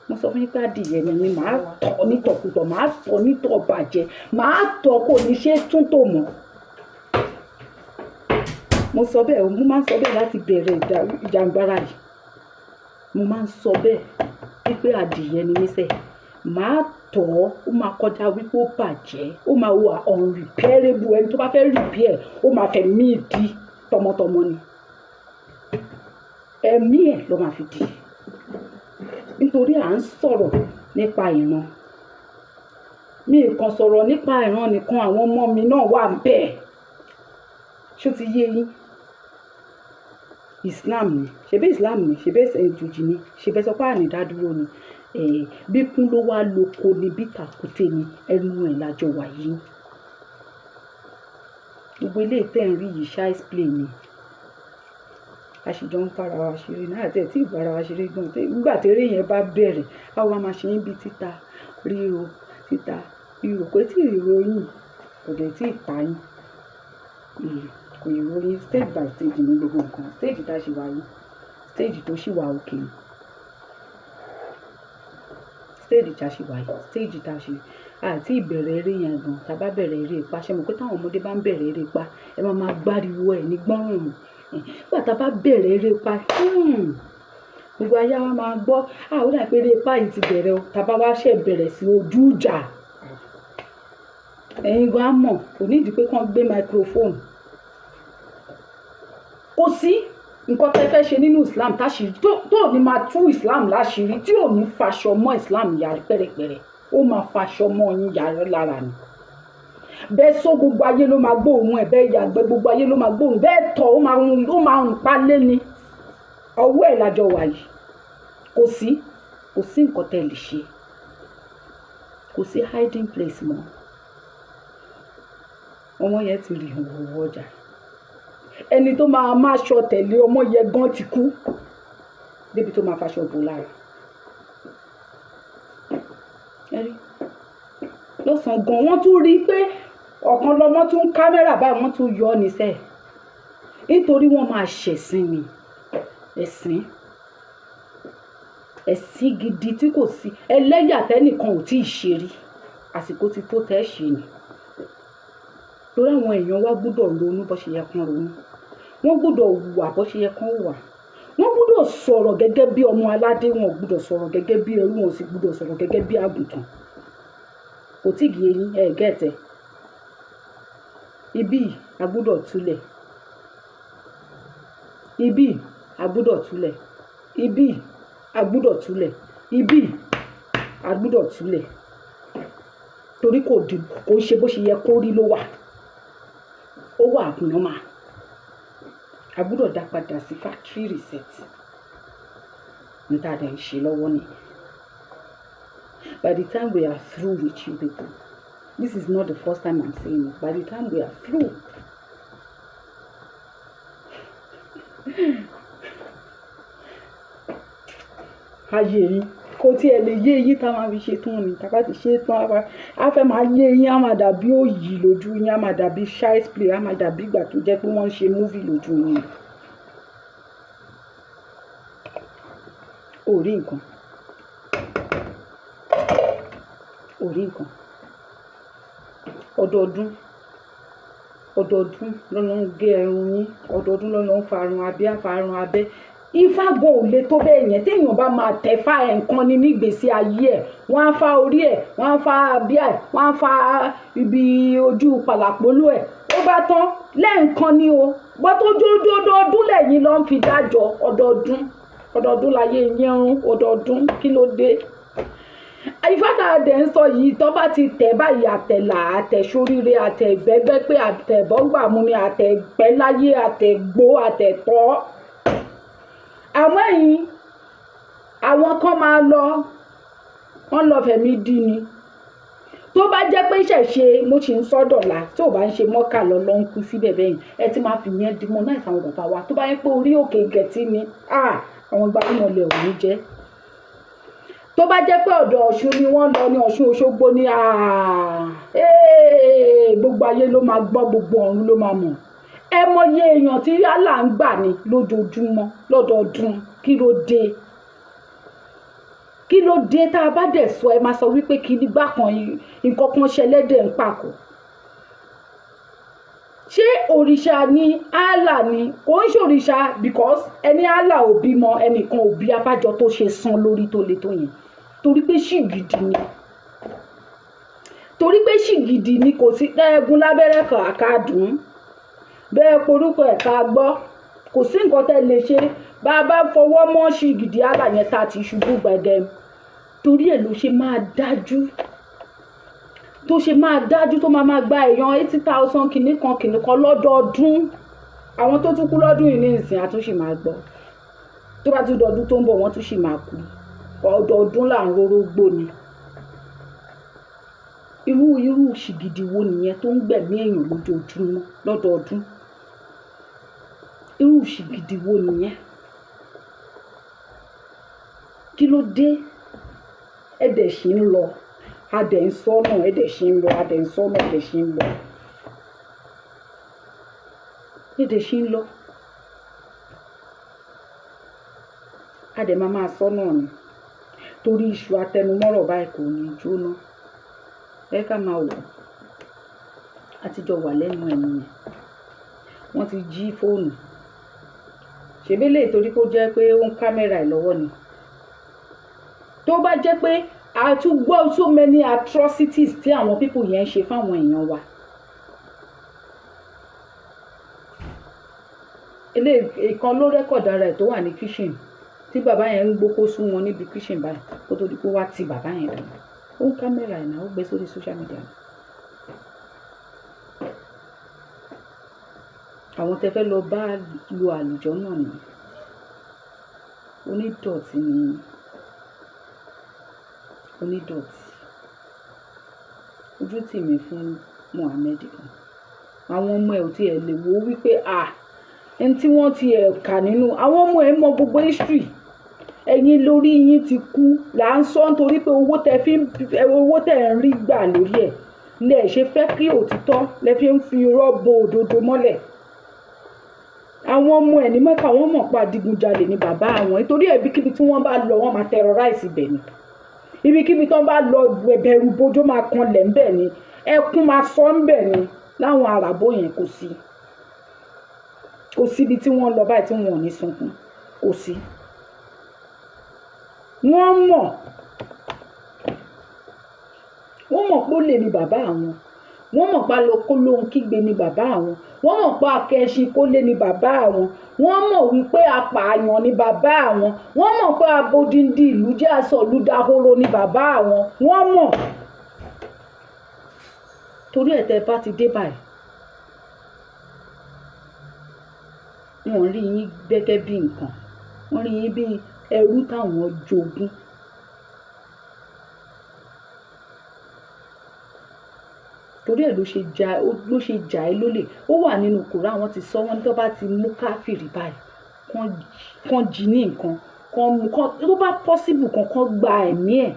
Mo sọ fún yín pé adìyẹ ni mi, màá tọ̀ nítọ̀kùtọ̀, màá tọ̀ nítọ̀ bàjẹ́, màá tọ̀ kò ní ṣe tún tò mọ́. Mo sọ bẹ́ẹ̀, mo máa ń sọ bẹ́ẹ̀ láti bẹ̀rẹ̀ ìjàngbara yìí. Mo máa ń sọ bẹ́ẹ̀ wípé adìyẹ ni mí sẹ́, màá tọ̀ ọ́, ó máa kọjá wípé ó bàjẹ́, ó máa wà unrepairable. Ẹni tó bá fẹ́ repair, ó máa fẹ́ mí di tọmọtọmọ ni, ẹ̀mí ẹ̀ ló máa fi di, nítorí à ń sọ̀rọ̀ nípa ìran. Mi kàn sọ̀rọ̀ nípa ìran nìkan, àwọn ọmọ mi náà wà bẹ́ẹ̀. Ṣó ti yé yín? Islam ni, ṣebí Islam ni, ṣebí ẹ̀sìn ìjòjì ni, ṣebí sọ pé àní dádúró ni. Bí kún ló wá lóko ni, bí tàkúté ni, ẹnu ẹ̀ lájọ wà yìí. Gbogbo eléyìí tẹ́ ń rí yìí, child's play ni. A sì jọ ń fara wa ṣeré náà àti ẹ̀ tí ì bára wa ṣeré gan. Nígbà tí eré yẹn bá bẹ̀rẹ̀, a wá máa ṣe ń bí títa ríro, títa ríro. Kò tí ì ròyìn, kò dẹ̀ tí ì ta yín. Kò ì ròyìn. Stage by stage ní gbogbo nǹkan. Stage tá a ṣe wà yìí, stage tó ṣì wà òkè ni. Stage tá a ṣe wà yìí, stage tá a ṣe àti ìbẹ̀rẹ̀ eré yẹn gan. Tá a bá bẹ̀rẹ̀ eré ipá, ṣe mọ̀ pé táwọn ọmọdé bá ń bẹ̀rẹ̀ eré ipá, ẹ máa máa gbáriwo ẹ̀ ní gbọ́rùn mọ́. Nígbà tá a bá bẹ̀rẹ̀ eré ipá, gbogbo ayé wa máa gbọ́, ah, ó dà pé eré ipá yìí ti bẹ̀rẹ̀ o. Tá a bá wá ṣẹ̀ bẹ̀rẹ̀ sí ojú ìjà, ẹ̀yin gan á mọ̀, kò ní ìdí pé kán gbé microphone. Kò sí nǹkan tẹ́ fẹ́ ṣe nínú Islam táṣìírí tó ní máa tú Islam láṣìírí, tí ò ní faṣọ mọ́ Islam yàrá pẹ̀rẹ̀pẹ̀rẹ̀. Ó máa faṣọ mọ́ yín yàrá lára ni. Bẹ́ẹ̀ sọ, gbogbo ayé ló máa gbóòórùn ẹ̀. Bẹ́ẹ̀ yàgbẹ́, gbogbo ayé ló máa gbóòórùn. Bẹ́ẹ̀ tọ̀, ó máa ń palé ni. Ọwọ́ ẹ̀ lájọ wà yìí. Kò sí nǹkan tẹ́ lè ṣe, kò sí hiding place mọ́. Ọmọ yẹn ti rí ìhòòhò ọjà. Ẹni tó máa máa ṣọ tẹ̀lé ọmọ yẹn gan ti kú débi tó máa faṣọ bò lára. Ẹ rí lọ́sàn-án gan, wọ́n tún rí i pé ọ̀kan lọ́mọ tún kámẹ́rà báyìí, wọ́n tún yọ ọ́ níṣẹ́, nítorí wọ́n máa ṣẹ̀sìn ni, ẹ̀sìn, ẹ̀sìn gidi tí kò sí ẹlẹ́yà tẹ́nìkan ò tí ì ṣe rí. Àsìkò ti tó tẹ́ ṣe ni, torí àwọn èèyàn wa gbọ́dọ̀ ronú bó ṣe yẹ kán ronú, wọ́n gbọ́dọ̀ hùwà bó ṣe yẹ kán hùwà, wọ́n gbọ́dọ̀ sọ̀rọ̀ gẹ́gẹ́ bí ọmọ aládé, wọn ò gbọ́dọ̀ sọ̀rọ̀ gẹ́gẹ́ bí ẹrú, wọn ò sì gbọ́dọ̀ sọ̀rọ̀ gẹ́gẹ́ bí àgùntàn. Kò tí ì yé yín? Ẹ gẹ́tẹ̀ ibí a gbọ́dọ̀ túlẹ̀, ibí a gbọ́dọ̀ túlẹ̀, ibí a gbọ́dọ̀ túlẹ̀, ibí a gbọ́dọ̀ túlẹ̀, torí kò di kò ṣe bó ṣe yẹ kó rí ló wà, ó wà abnormal. A gbọ́dọ̀ dá padà sí factory reset. Níta dẹ̀ ń ṣe lọ́wọ́ ni. By the time we are through with you people, this is not the first time I'm saying it, by the time we are through, ayé yín kò tiẹ̀ lè yé yín. Tá a máa fi ṣe tán ni, tá a bá ti ṣe tán, á fẹ́ máa yé yín, á máa dàbí òyì lójú yín, á máa dàbí child's play, á máa dàbí ìgbà tó jẹ́ pé wọ́n ń ṣe movie lójú yín. Ò rí nǹkan, ò rí nǹkan. Ọdọọdún, ọdọọdún lọ́nà ń gé ẹrun yín, ọdọọdún lọ́nà ń farun abẹ́, àfarun abẹ́. Ifá gan ò le tó bẹ́ẹ̀ yẹn. Téèyàn bá máa tẹ̀ fá ẹ̀ nǹkan ni nígbèésí ayé ẹ̀, wọ́n á fa orí ẹ̀, wọ́n á fa abíyá ẹ̀, wọ́n á fa ibi ojú pàlàpólò ẹ̀, ó bá tán lẹ́ẹ̀kan ni o. Bọ́ tó jójódọọdún lẹ́yìn ló ń fi dájọ́ ọdọọdún, ọdọọdún láyé yín rún ọdọọdún. Kí ló dé? Ifá tá a dẹ̀ ń sọ yìí, tó bá ti tẹ̀ báyìí, àtẹ̀là, àtẹ̀sóríire, àtẹ̀gbẹ́gbẹ́ pé àtẹ̀bọ́gbàmù ni, àtẹ̀pẹ́láyé, àtẹ̀gbó, àtẹ̀tọ́. Àmọ́ ẹ̀yin Àwọn kan máa lọ, wọ́n lọ fẹ̀mí dí ni. Tó bá jẹ́ pé ìṣẹ̀ṣe mo sì ń sọ́dọ̀la, tí ò bá ń ṣe mọ́kà lọ lọ ń kú síbẹ̀ bẹ́yìn, ẹ ti máa fi yẹn demonize àwọn bàbá wa. Tó bá yẹ pé orí òkè gẹ̀tì ni, àwọn gbajúmọ̀lẹ̀ ò ní jẹ́. Tó bá jẹ́ pé ọ̀dọ̀ Ọ̀ṣun ni wọ́n lọ ní Ọ̀ṣun Òṣogbo ni, gbogbo ayé ló máa gbọ́, gbogbo ọ̀run ló máa mọ̀. Ẹ mọye èèyàn tí Allah ń gbà ní lójoojúmọ́ lọ́dọọdún. Kí ló dé? Kí ló dé? Tá a bá dẹ̀ sọ, ẹ máa sọ wípé kí ní bákan nǹkan kan ṣẹlẹ́dẹ̀ ń pàkó. Ṣé òrìṣà ni Allah ni? Kò ń ṣòrìṣà, because ẹni Allah ò bímọ, ẹnìkan ò bí abájọ tó ṣe san lórí tó le tó yẹn, torí pé ṣìgìdì ni, torí pé ṣìgìdì ni. Kò sí ẹ̀ẹ́gún lábẹ́rẹ́ kan àkàdùn bẹ́ẹ̀ porúkọ ẹ̀ ká gbọ́. Kò sí nǹkan tẹ́ lè ṣe bá a bá fọwọ́ mọ́ ṣìgìdì Allah yẹn tá a ti ṣubú gbẹgẹ. Torí ẹ̀ ló ṣe máa dájú, tó ṣe máa dájú, tó máa máa gba èèyàn 80,000 kìíní kan kìíní kan lọ́dọọdún. Àwọn tó tún kú lọ́dún yìí ní ìsìn, àtúnṣe máa gbọ́. Tó bá tún dọdún tó ń bọ̀, wọ́n tún sì máa kú. Ọdọọdún là ń róró gbó ni. Irú ṣìgìdì wo nìyẹn tó ń gbẹ̀mí èèyàn lójoojúmọ́ lọ́dọọdún? Irú ṣìgìdì wo nìyẹn? Kí ló dé? Ẹ dẹ̀ ṣì ń lọ, a dẹ̀ ń sọ́nà, ẹ dẹ̀ ṣì ń lọ, a dẹ̀ ń sọ́nà, ẹ dẹ̀ ṣì ń lọ, ẹ dẹ̀ ṣì ń lọ, a dẹ̀ máa máa sọ́nà ni, torí iṣu atẹnumọ́rọ̀ báyìí kò ní jóná. Ẹ ká máa wò, àtijọ́ wà lẹ́nu ẹ̀ nìyẹn. Wọ́n ti jí fóònù ṣèbí lè torí kó jẹ́ pé ó ń kámẹ́rà ẹ̀ lọ́wọ́ ni. Tó bá jẹ́ pé a tún gbọ́ so many atrocities tí àwọn people yẹn ń ṣe fáwọn èèyàn wa. Eléyìí ìkan ló record ara ẹ̀ tó wà ní kitchen tí bàbá yẹn ń gbókó sún wọn níbi kitchen báyìí, kó tó di pé wá ti bàbá yẹn dànù. Ó ń kámẹ́rà ẹ̀ náà, ó gbé sórí social media. Àwọn tẹ fẹ́ lọ bá lu àlùjọ náà ni onídọ̀tí, ni onídọ̀tí. Ojú tì mí fún Muhammed kan. Àwọn ọmọ ẹ̀ ò tiẹ̀ lè wo wípé à ẹni tí wọ́n ti ẹ̀ kà nínú àwọn ọmọ ẹ̀ mọ gbogbo history. Ẹ̀yin lórí yín ti kú là ń sọ, nítorí pé owó tẹ fi ń owó tẹ ń rí gbà lórí ẹ̀ lẹ ṣe fẹ́ kí òtítọ́, lẹ fi ń fi irọ́ bo òdodo mọ́lẹ̀. Àwọn ọmọ ẹ̀ ní Mẹ́kà, wọ́n mọ̀ pa adigunjalè ní bàbá àwọn, nítorí ẹ̀ ibikíbi tí wọ́n bá lọ, wọ́n máa terrorize ibẹ̀ ni. Ibikíbi tí wọ́n bá lọ, bẹ̀rù bójó máa kanlẹ̀ ńbẹ̀ ni, ẹkún máa sọ ńbẹ̀ ni láwọn àràbò yẹn. Kò sí, kò síbi tí wọ́n lọ báyìí tí wọn ò ní sunkún, kò sí. Wọ́n mọ̀, wọ́n mọ̀ pé ó lè ní bàbá àwọn. Wọ́n mọ̀ pé aloko lóhun kígbe ní bàbá àwọn. Wọ́n mọ̀ pé akẹ́ṣin kólé ní bàbá àwọn. Wọ́n mọ̀ wípé apààyàn ní bàbá àwọn. Wọ́n mọ̀ pé abodindi ìlú jẹ́ aṣọ̀lú dahoro ní bàbá àwọn. Wọ́n mọ̀. Torí ẹ̀ tẹ́ bá ti dé báyìí, wọ́n rí yín gẹ́gẹ́ bí nǹkan, wọ́n rí yín bí ẹrú táwọn jogún. Torí ẹ̀ ló ṣe jà, ló ṣe jà ẹ́ lólè. Ó wà nínú Kùránì, wọ́n ti sọ, wọ́n ní tó bá ti mú káfìrí báyìí, kán jí ní nǹkan, kán mú kán, tó bá possible kan kán gba ẹ̀mí ẹ̀.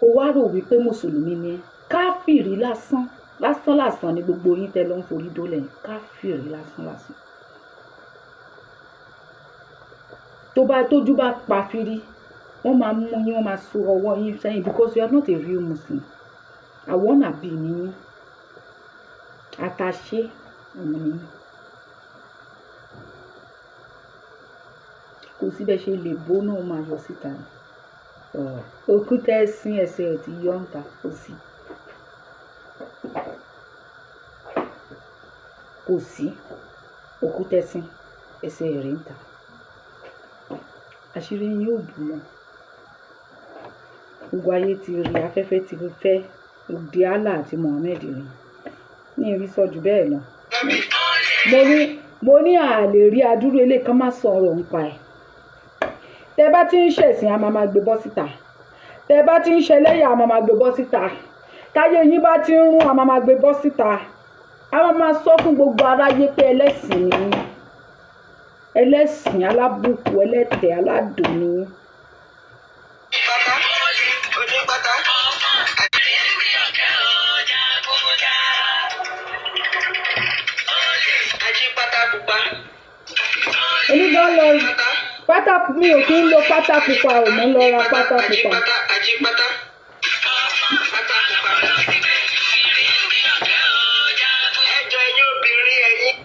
O wá rò wípé mùsùlùmí ni ẹ́. Káfìrí lásán lásán lásán ni gbogbo yín tẹ́ lọ ń forí dólẹ̀. Káfìrí lásán lásán. Tó bá tójú bá pa fírí, wọ́n máa mú yín, wọ́n máa so ọwọ́ yín sẹ́yìn, because you are not a real Muslim. Àwọn nàbì ni yín, àtàṣe òun ni yín. Kò sí bẹ́ẹ̀ ṣe lè bó náà máa yọ síta ni. Òkúta ẹ̀sìn ẹsẹ̀ ẹ̀ ti yọ ń ta. Kò sí, kò sí òkúta ẹ̀sìn ẹsẹ̀ rẹ̀ ń ta. Àṣírí yín yóò bù wọn. Gbogbo ayé ti rí, afẹ́fẹ́ ti fẹ́ òde Allah àti Muhammed rí ní ìrí sọ jù bẹ́ẹ̀ lọ. Mo ní àlè rí adúrú ilé kan má sọ̀rọ̀ nípa ẹ̀. Tẹ bá ti ń ṣẹ̀sìn, a máa máa gbé bọ́ síta. Tẹ bá ti ń ṣẹlẹ́yà, a máa máa gbé bọ́ síta. Táyé yín bá ti ń rún, a máa máa gbé bọ́ síta. A máa máa sọ fún gbogbo aráyé pé ẹlẹ́sìn ni yín, ẹlẹ́sìn alábùkù, ẹlẹ́tẹ̀ẹ́, aládùn ni yín. Pátá ojú pátá. Ají pátá pupa. Èmi gan lọ pátá, mi ò kí ń lo pátá pupa ò, mò ń lọ ra pátá Ají pupa. pátá, ají pátá. Pátá pupa. Ẹjọ́ ẹ̀yin obìnrin ẹ̀yin.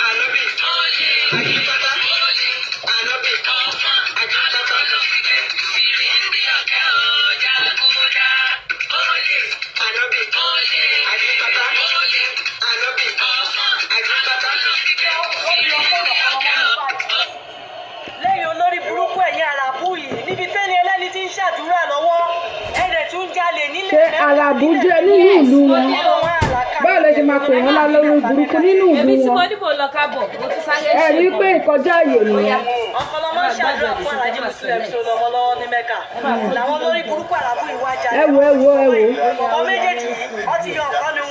Ànábì. Ají pátá. Ànábì. Ají pátá. Ànábì. Ají pátá. Ànábì. Ají pátá. Lẹ́yìn olórí burúkú ẹ̀yin àràbù yìí, níbi tẹ́ni ẹlẹ́ni tí ń ṣàdúrà lọ́wọ́, ẹ̀dẹ̀ tún ń jalè nílẹ̀. Ṣé àràbù jẹ́ nínú ìlú wọn? Báwo lẹ ṣe máa pè wọ́n lálórí burúkú nínú ìlú Èmi tí mo wọn? ní mo lọ kábọ̀, mo tún sáré Ẹ rí i ṣe pé ìkọjá àyè nìyẹn. Ọ̀pọ̀lọpọ̀ ń ṣàdúrà fún Alhaji Muslim tó lọ́mọ lọ́wọ́ ní Mẹ́kà làwọn olórí burúkú àràbù yìí wá jalè. Ẹ wo, ẹ wo, ẹ wo. Bọ̀bọ̀ méjèèjì wọ́n ti yọ ọ̀kan nu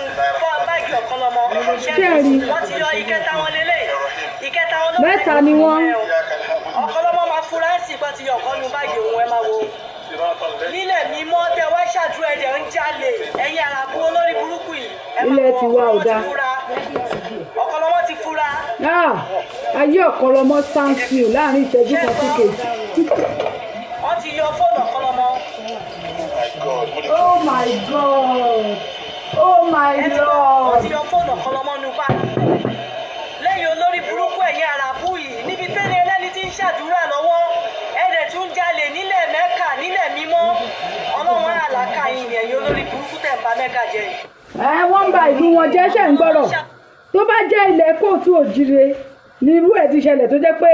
báàgì ọ̀kan lọ́mọ. Ṣé ẹ rí i? Wọ́n ti yọ ìkẹta wọn lélẹ̀, ìkẹta wọn ló Mẹ́ta ni wọ́n. Ọ̀kọlọ́mọ máa fura sí pé ti yọ ọ̀kan nu báàgì òun. Ẹ máa wo nílẹ̀ mímọ́ tẹ wá ṣàdúrà, ẹ̀jẹ̀ ń jalè, ẹ̀yin àràbù olórí burúkú yìí. Ẹ máa Ilẹ̀ wo, tiwa ò ọ̀kọlọ́mọ ti dáa. fura. Ọ̀kọlọ́mọ ti fura. Ah, ayé ọ̀kọlọmọ stand still láàrin ìṣẹ́jú kan sí kejì. Wọ́n ti yọ fóònù ọ̀kọlọ́mọ. Oh my God, oh my Ẹ ti gbọ́, wọ́n Lord. ti yọ fóònù ọ̀kọlọ́mọ nu báyìí. Lẹ́yìn olórí burúkú ẹ̀yin àràbù yìí, níbi tẹ́lẹ̀ ẹlẹ́ni tí ń ṣàdúrà lọ́wọ́, ẹ̀dẹ̀ tún jalè nílẹ̀ Mẹ́kà, nílẹ̀ mímọ́. Ọlọ́run àlàkà yìí ni ẹ̀yin olórí burúkú tẹ̀ ń ba Mẹ́kà jẹ́ yìí. Ẹ wọ́n ń ba ìlú wọn jẹ́. Ṣe ń gbọ́rọ̀? Tó bá jẹ́ ilẹ̀ kóòtù òjire ní irú ẹ̀ ti ṣẹlẹ̀, tó jẹ́ pé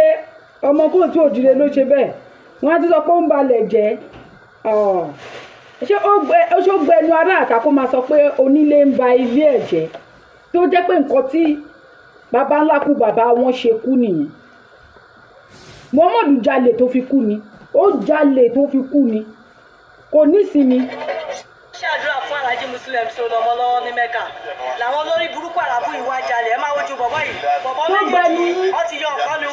ọmọ kóòtù òjire ló ṣe bẹ́ẹ̀, wọ́n á ti sọ pé ó ń balẹ̀ jẹ́. Ọ̀, ṣé ó gbẹ, ó ṣó gbẹnu ará àta kó máa sọ pé onílé ń ba ilé ẹ̀ jẹ́, tó jẹ́ pé nǹkan tí baba ńlá kú bàbá wọn ṣe kú nìyẹn? Muhammadu jalè tó fi kú ni, ó jalè tó fi kú ni, kò nísinmi. Ṣàdúrà fún Alhaji Muslim tó lọ́mọ lọ́wọ́ ní Mẹ́kà làwọn olórí burúkú àràbù yìí wá jalè. Ẹ máa wojú bọ̀bọ̀ yìí, bọ̀bọ̀ Tó gbẹnu méjèèjì wọ́n ti yọ ọ̀kan nu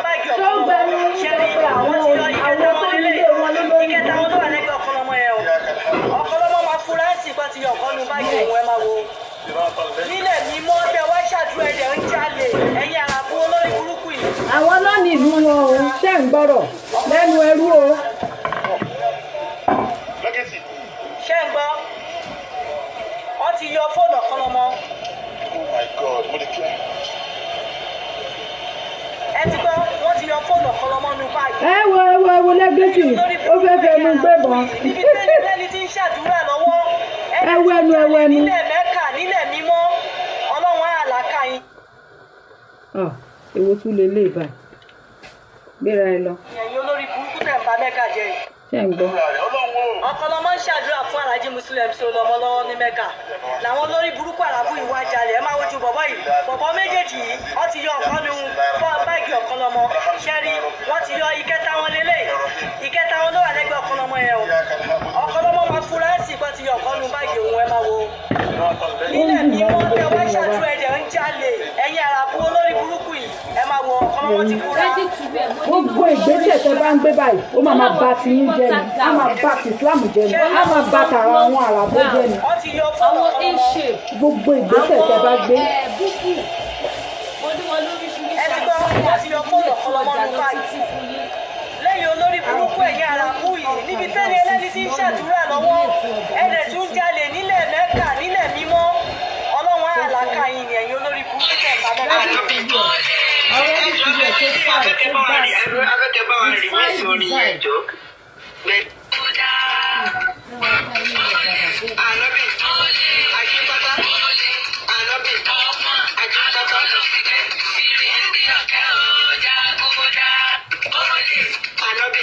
báàgì Tó ọ̀kan lọ́mọ. gbẹnu Ṣé rí, pé àwọn wọ́n ti yọ ìkẹta àwọn wọn tó lélẹ̀, nílé wọn lólórí ìkẹta wọn ló wà lẹ́gbẹ̀ẹ́ ọ̀kan lọ́mọ yẹn o. Ọ̀kan lọ́mọ máa fura sí pé ti yọ ọ̀kan nu báàgì òun. Ẹ máa wo nílẹ̀ mímọ́ tẹ wá ṣàdúrà, ẹ̀jẹ̀ ń jalè, ẹ̀yin àràbù olórí burúkú yìí. Àwọn náà ní ìlú wọn o. Ṣe ń gbọ́rọ̀ lẹ́nu ẹrú o? Legacy. Ṣé ń gbọ́, wọ́n ti yọ fóònù ọ̀kan lọ́mọ. Oh my God, mo lè kí ẹ. Ẹ ti gbọ́, wọ́n ti yọ fóònù ọ̀kan lọ́mọ nu báyìí. Ẹ wo, ẹ wo, ẹ wo Legacy, ó fẹ́ fẹnu gbébọn. Níbi tẹ́lẹ̀ lẹ́ni tí ń ṣàdúrà lọ́wọ́. Ẹ wo ẹnu, ẹ wo ẹnu. Nílẹ̀ Mẹ́kà, nílẹ̀ mímọ́, Ọlọ́run àlàkà yín. Ah, èwo tún lè lè báyìí? Gbéra ẹ lọ. Ẹ̀yin olórí burúkú tẹ̀ ń ba Mẹ́kà jẹ́ yìí. Ṣe ń gbọ́? Ọ̀kọlọmọ ń ṣàdúrà fún Alhaji Muslim tó lọ́mọ lọ́wọ́ ní Mẹ́kà làwọn olórí burúkú àràbù yìí wá jalè. Ẹ máa wojú bọ̀bọ̀ yìí, bọ̀bọ̀ méjèèjì yìí wọ́n ti yọ ọ̀kan nu báàgì ọ̀kan lọ́mọ. Ṣé rí, wọ́n ti yọ ìkẹta wọn lélẹ̀, ìkẹta wọn ló wà lẹ́gbẹ̀ẹ́ ọ̀kan lọ́mọ yẹn o. Ọ̀kan lọ́mọ máa fura sí pé ti yọ ọ̀kan nu báàgì òun. Ẹ máa wo nílẹ̀ mímọ́ tẹ wá ṣàdúrà, ẹ̀jẹ̀ ń jalè, ẹ̀yin àràbù olórí burúkú yìí. Ẹ máa wo, ọ̀kan lọ́mọ ti fura. Ready to wear. Mo ní Gbogbo ìgbésẹ̀ tẹ bá ń gbé báyìí, ó máa máa ba ti yín jẹ́ ni, á máa ba ti Islam jẹ́ ni, á máa ba tàrà àwọn àràbó jẹ́ ni. Wọ́n ti yọ fóònù àwọn ọ̀kan lọ́mọ. A-shape. Gbogbo ìgbésẹ̀ tẹ bá gbé. Àwọn búkú. Mo ní wọn lóríṣiríṣi. Ẹ ti gbọ́, wọ́n ti yọ fóònù ọ̀kan lọ́mọ ọjà nù lọ báyìí. títí fún yín. Lẹ́yìn olórí burúkú ẹ̀yin àràbù yìí, níbi tẹ́lẹ̀ ẹlẹ́ni tí ń ṣàdúrà lọ́wọ́, ẹ̀dẹ̀ tún jalè nílẹ̀ Mẹ́kà, nílẹ̀ mímọ́. Ọlọ́run àlàkà yìí ni ẹ̀yin olórí burúkú tẹ̀ ń ba Mẹ́kà jẹ́. Ready to wear. Àwọn ready to wear tó fine, tó bá sí. Afẹ́kẹ́ bá wa With remix fine orin yẹn design. jọ. Ànábì Ajípátá. Ànábì Ajípátá. Ànábì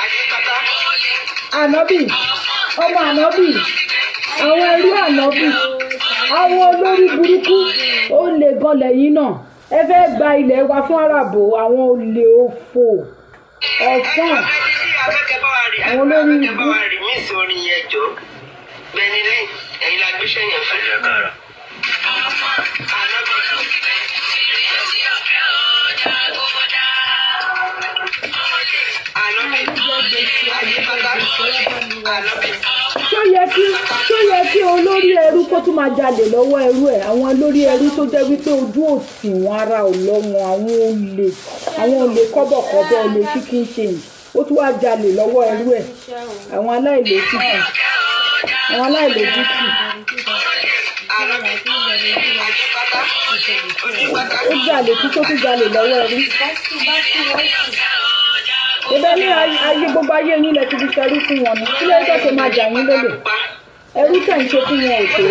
Ajípátá. Ànábì, ọmọ ànábì, àwọn ẹrú ànábì, àwọn olórí burúkú, ó lè gan lẹ́yìn náà. Ẹ fẹ́ gba ilẹ̀ wa fún Àràbò, àwọn olè òfò ọ̀fọ̀n, àwọn olórí ibú. Remix orin yẹn jọ. Benny, ẹ̀yin la gbéṣẹ́ yẹn fún. Ànábì. Ànábì. Ànábì. Ṣó yẹ kí olórí ẹrú kó tún máa jalè lọ́wọ́ ẹrú ẹ̀? Àwọn olórí ẹrú tó jẹ́ wípé ojú òtì wọn, ara ò lọ wọn, àwọn olè, àwọn olè kọ́bọ̀kọ́bọ̀, olè chicken change, ó tún wá jalè lọ́wọ́ ẹrú ẹ̀. Àwọn aláìlójútì, àwọn aláìlójútì. Ànábì. Àjípátá. Onípátá. Ó jalè tí tó tún jalè lọ́wọ́ ẹrú ibẹ̀ ní ayé. Gbogbo ayé yín lẹ ti fi ṣẹrú fún wọn ni. Kí ló dé tó máa jà yín lólè? Ẹrú tẹ̀ ń ṣe fún wọn ò tó,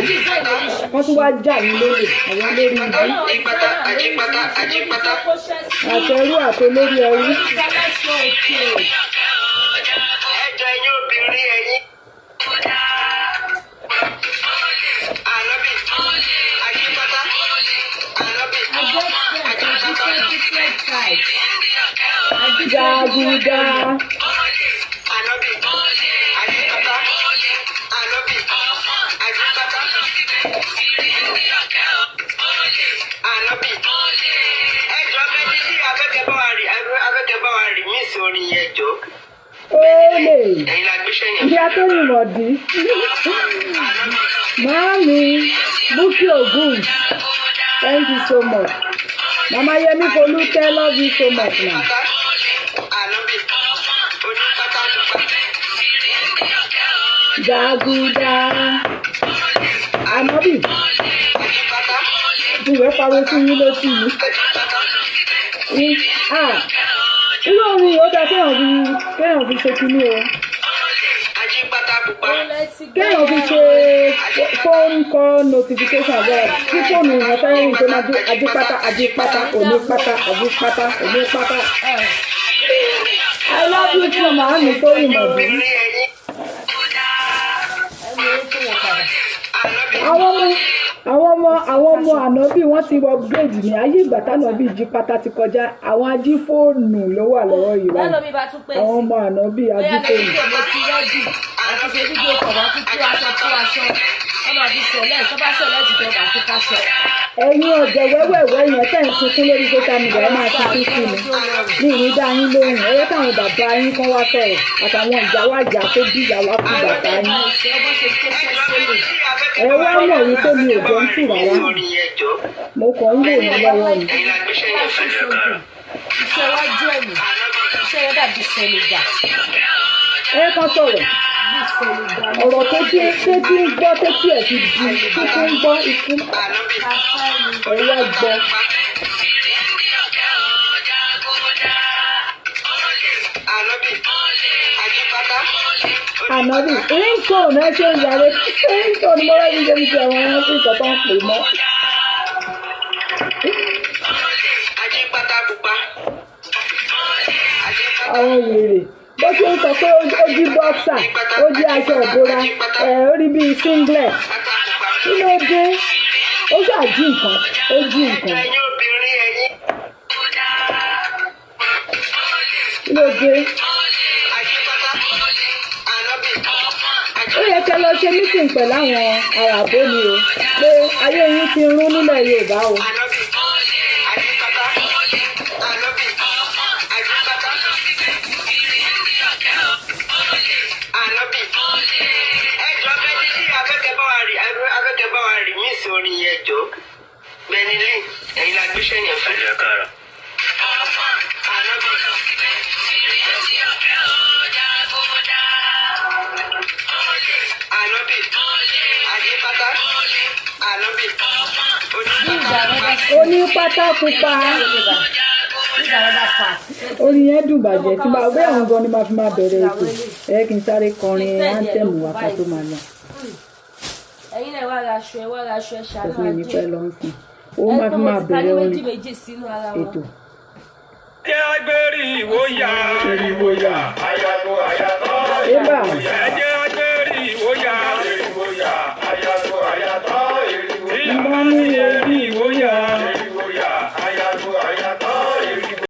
wọ́n tún wá jà yín lólè. Àwọn olórí ibú. Àjípátá. Àjípátá. Àjípátá. Àtẹrú àtolórí ẹrú. Ẹjọ́, ẹ̀yin obìnrin, ẹ̀yin. Ànábì. Àjípátá. Ànábì. Àjípátá. Jàgùdà. Ànábì. Àjípátá. Ànábì. Àjípátá. Ànábì. Ẹjọ́, Benny, afẹ́kẹ́ bá wa remix orin yẹn jọ. Olè. Ẹ̀yin la gbéṣẹ́ yẹn. Ìyá tó rìnrìn dí. Máàmí Bukky Ogun, thank you so much. Mama Yemi Folúkẹ́, love you so much ma. Ànábì. Onípátá. Jàgùdà. Ànábì. Àjípátá. Ìwé pariwo sí yín létí mi. Àjípátá. Ah, irú orin yìí ó dáa kéèyàn fi ṣe kinní o. Ajípátá pupa. Kéèyàn fi ṣe phone call notification àbẹ̀ tí fóònù yẹn fẹ́ rìn tó máa dún ajípátá ajípátá onípátá ajípátá onípátá. I love you too, màámi tó rìn mọ̀dún. Obìnrin, ẹ̀yin. Àwọn ọmọ ànábì, wọ́n ti upgrade ní ayé ìgbà tánàbì jí pátá ti kọjá. Àwọn ají fóònù ló wà lọ́wọ́ yìí báyìí. Lẹ́nu mi bá tún pè Àwọn sí. ọmọ ànábì ají Bóyá fóònù. lẹ́yìn mo ti ready àti ṣe fídíò kọ̀, wọ́n tún tú aṣọ tú aṣọ, wọ́n máa fi sọ̀lẹ̀ tó bá sọ̀lẹ̀ ti tẹ̀ wá sí káṣọ. Ẹ̀yin ọ̀jẹ̀ wẹ́wẹ́wẹ́ yẹn tẹ̀ ń sunkún lórí social media, ẹ máa sunkún sí mi ní ìní dá yín lóhùn. Ẹ̀yẹ́ káwọn bàbá yín kan wá sọ̀rọ̀ àtàwọn ìyàwó àjà tó bí ìyàwó kú bàbá yín. Ẹ wá mọ̀ wípé mi ò jọ ń tù rárá, mo kàn ń wò yín lọ́wọ́ ni. Iṣẹ́ wájú ẹ̀mí, iṣẹ́ yẹn dàbí Senegal. Ẹ kàn sọ̀rọ̀ Bí Senegal. ọ̀rọ̀ tó tí tí ń gbọ́ tó tí ẹ̀ ti di kúkú ń gbọ́ ikú. Ẹ wá gbọ́. Ànábì. Ajípátá. Ànábì ringtone, ẹ ṣe ń yàrá ringtone. Mo rẹ́ ní ṣe ti àwọn ẹran sí nǹkan tó ń pè mọ́. Ajípátá pupa. Ajípátá. Àwọn wèrè, bó ṣe ń sọ pé ó jí boxer, ó jí aṣọ ìbora ẹ̀, ó rí bíi singlet. Pátá pupa. Kí ló dé? Ó ṣáà jí nǹkan, ó jí nǹkan. Ẹ̀yin obìnrin, ẹ̀yin. Kí ló dé? Ajípátá. Ànábì. Ó yẹ kẹ́ lọ ṣe meeting pẹ̀lú àwọn àràbó ni o, pé ayé yín ti rún nílẹ̀ Yorùbá o. Ànábì. Ajípátá. Ànábì. Ajípátá. Ànábì. Ẹjọ́, Benny, afẹ́kẹ́ bá wa remix orin yẹn jọ. Benny, ẹ̀yin la gbéṣẹ́ yẹn fún. Ànábì. Ànábì. Ajípátá. Ànábì. Onípátá. Onípátá pupa. This is another part. Orin yẹn dùn bàjẹ́ tí bá bẹ́ẹ̀ àwọn gan ni máa fi máa bẹ̀rẹ̀ ètò. Ẹ kí n sáré kọrin anthem wa ká tó máa lọ. Ẹ̀yin náà wá ra aṣọ, ẹ wá ra aṣọ, ẹ ṣàánú Kò sí ní ajé. pẹ́ lọ sí ó máa fi máa bẹ̀rẹ̀ méjì orin méjì sínú ara wọn. ètò. Jẹ́ agbérí ìwòyà. Ìwòyà. Àyàtọ̀ àyàtọ̀. Ébà. Ẹ jẹ́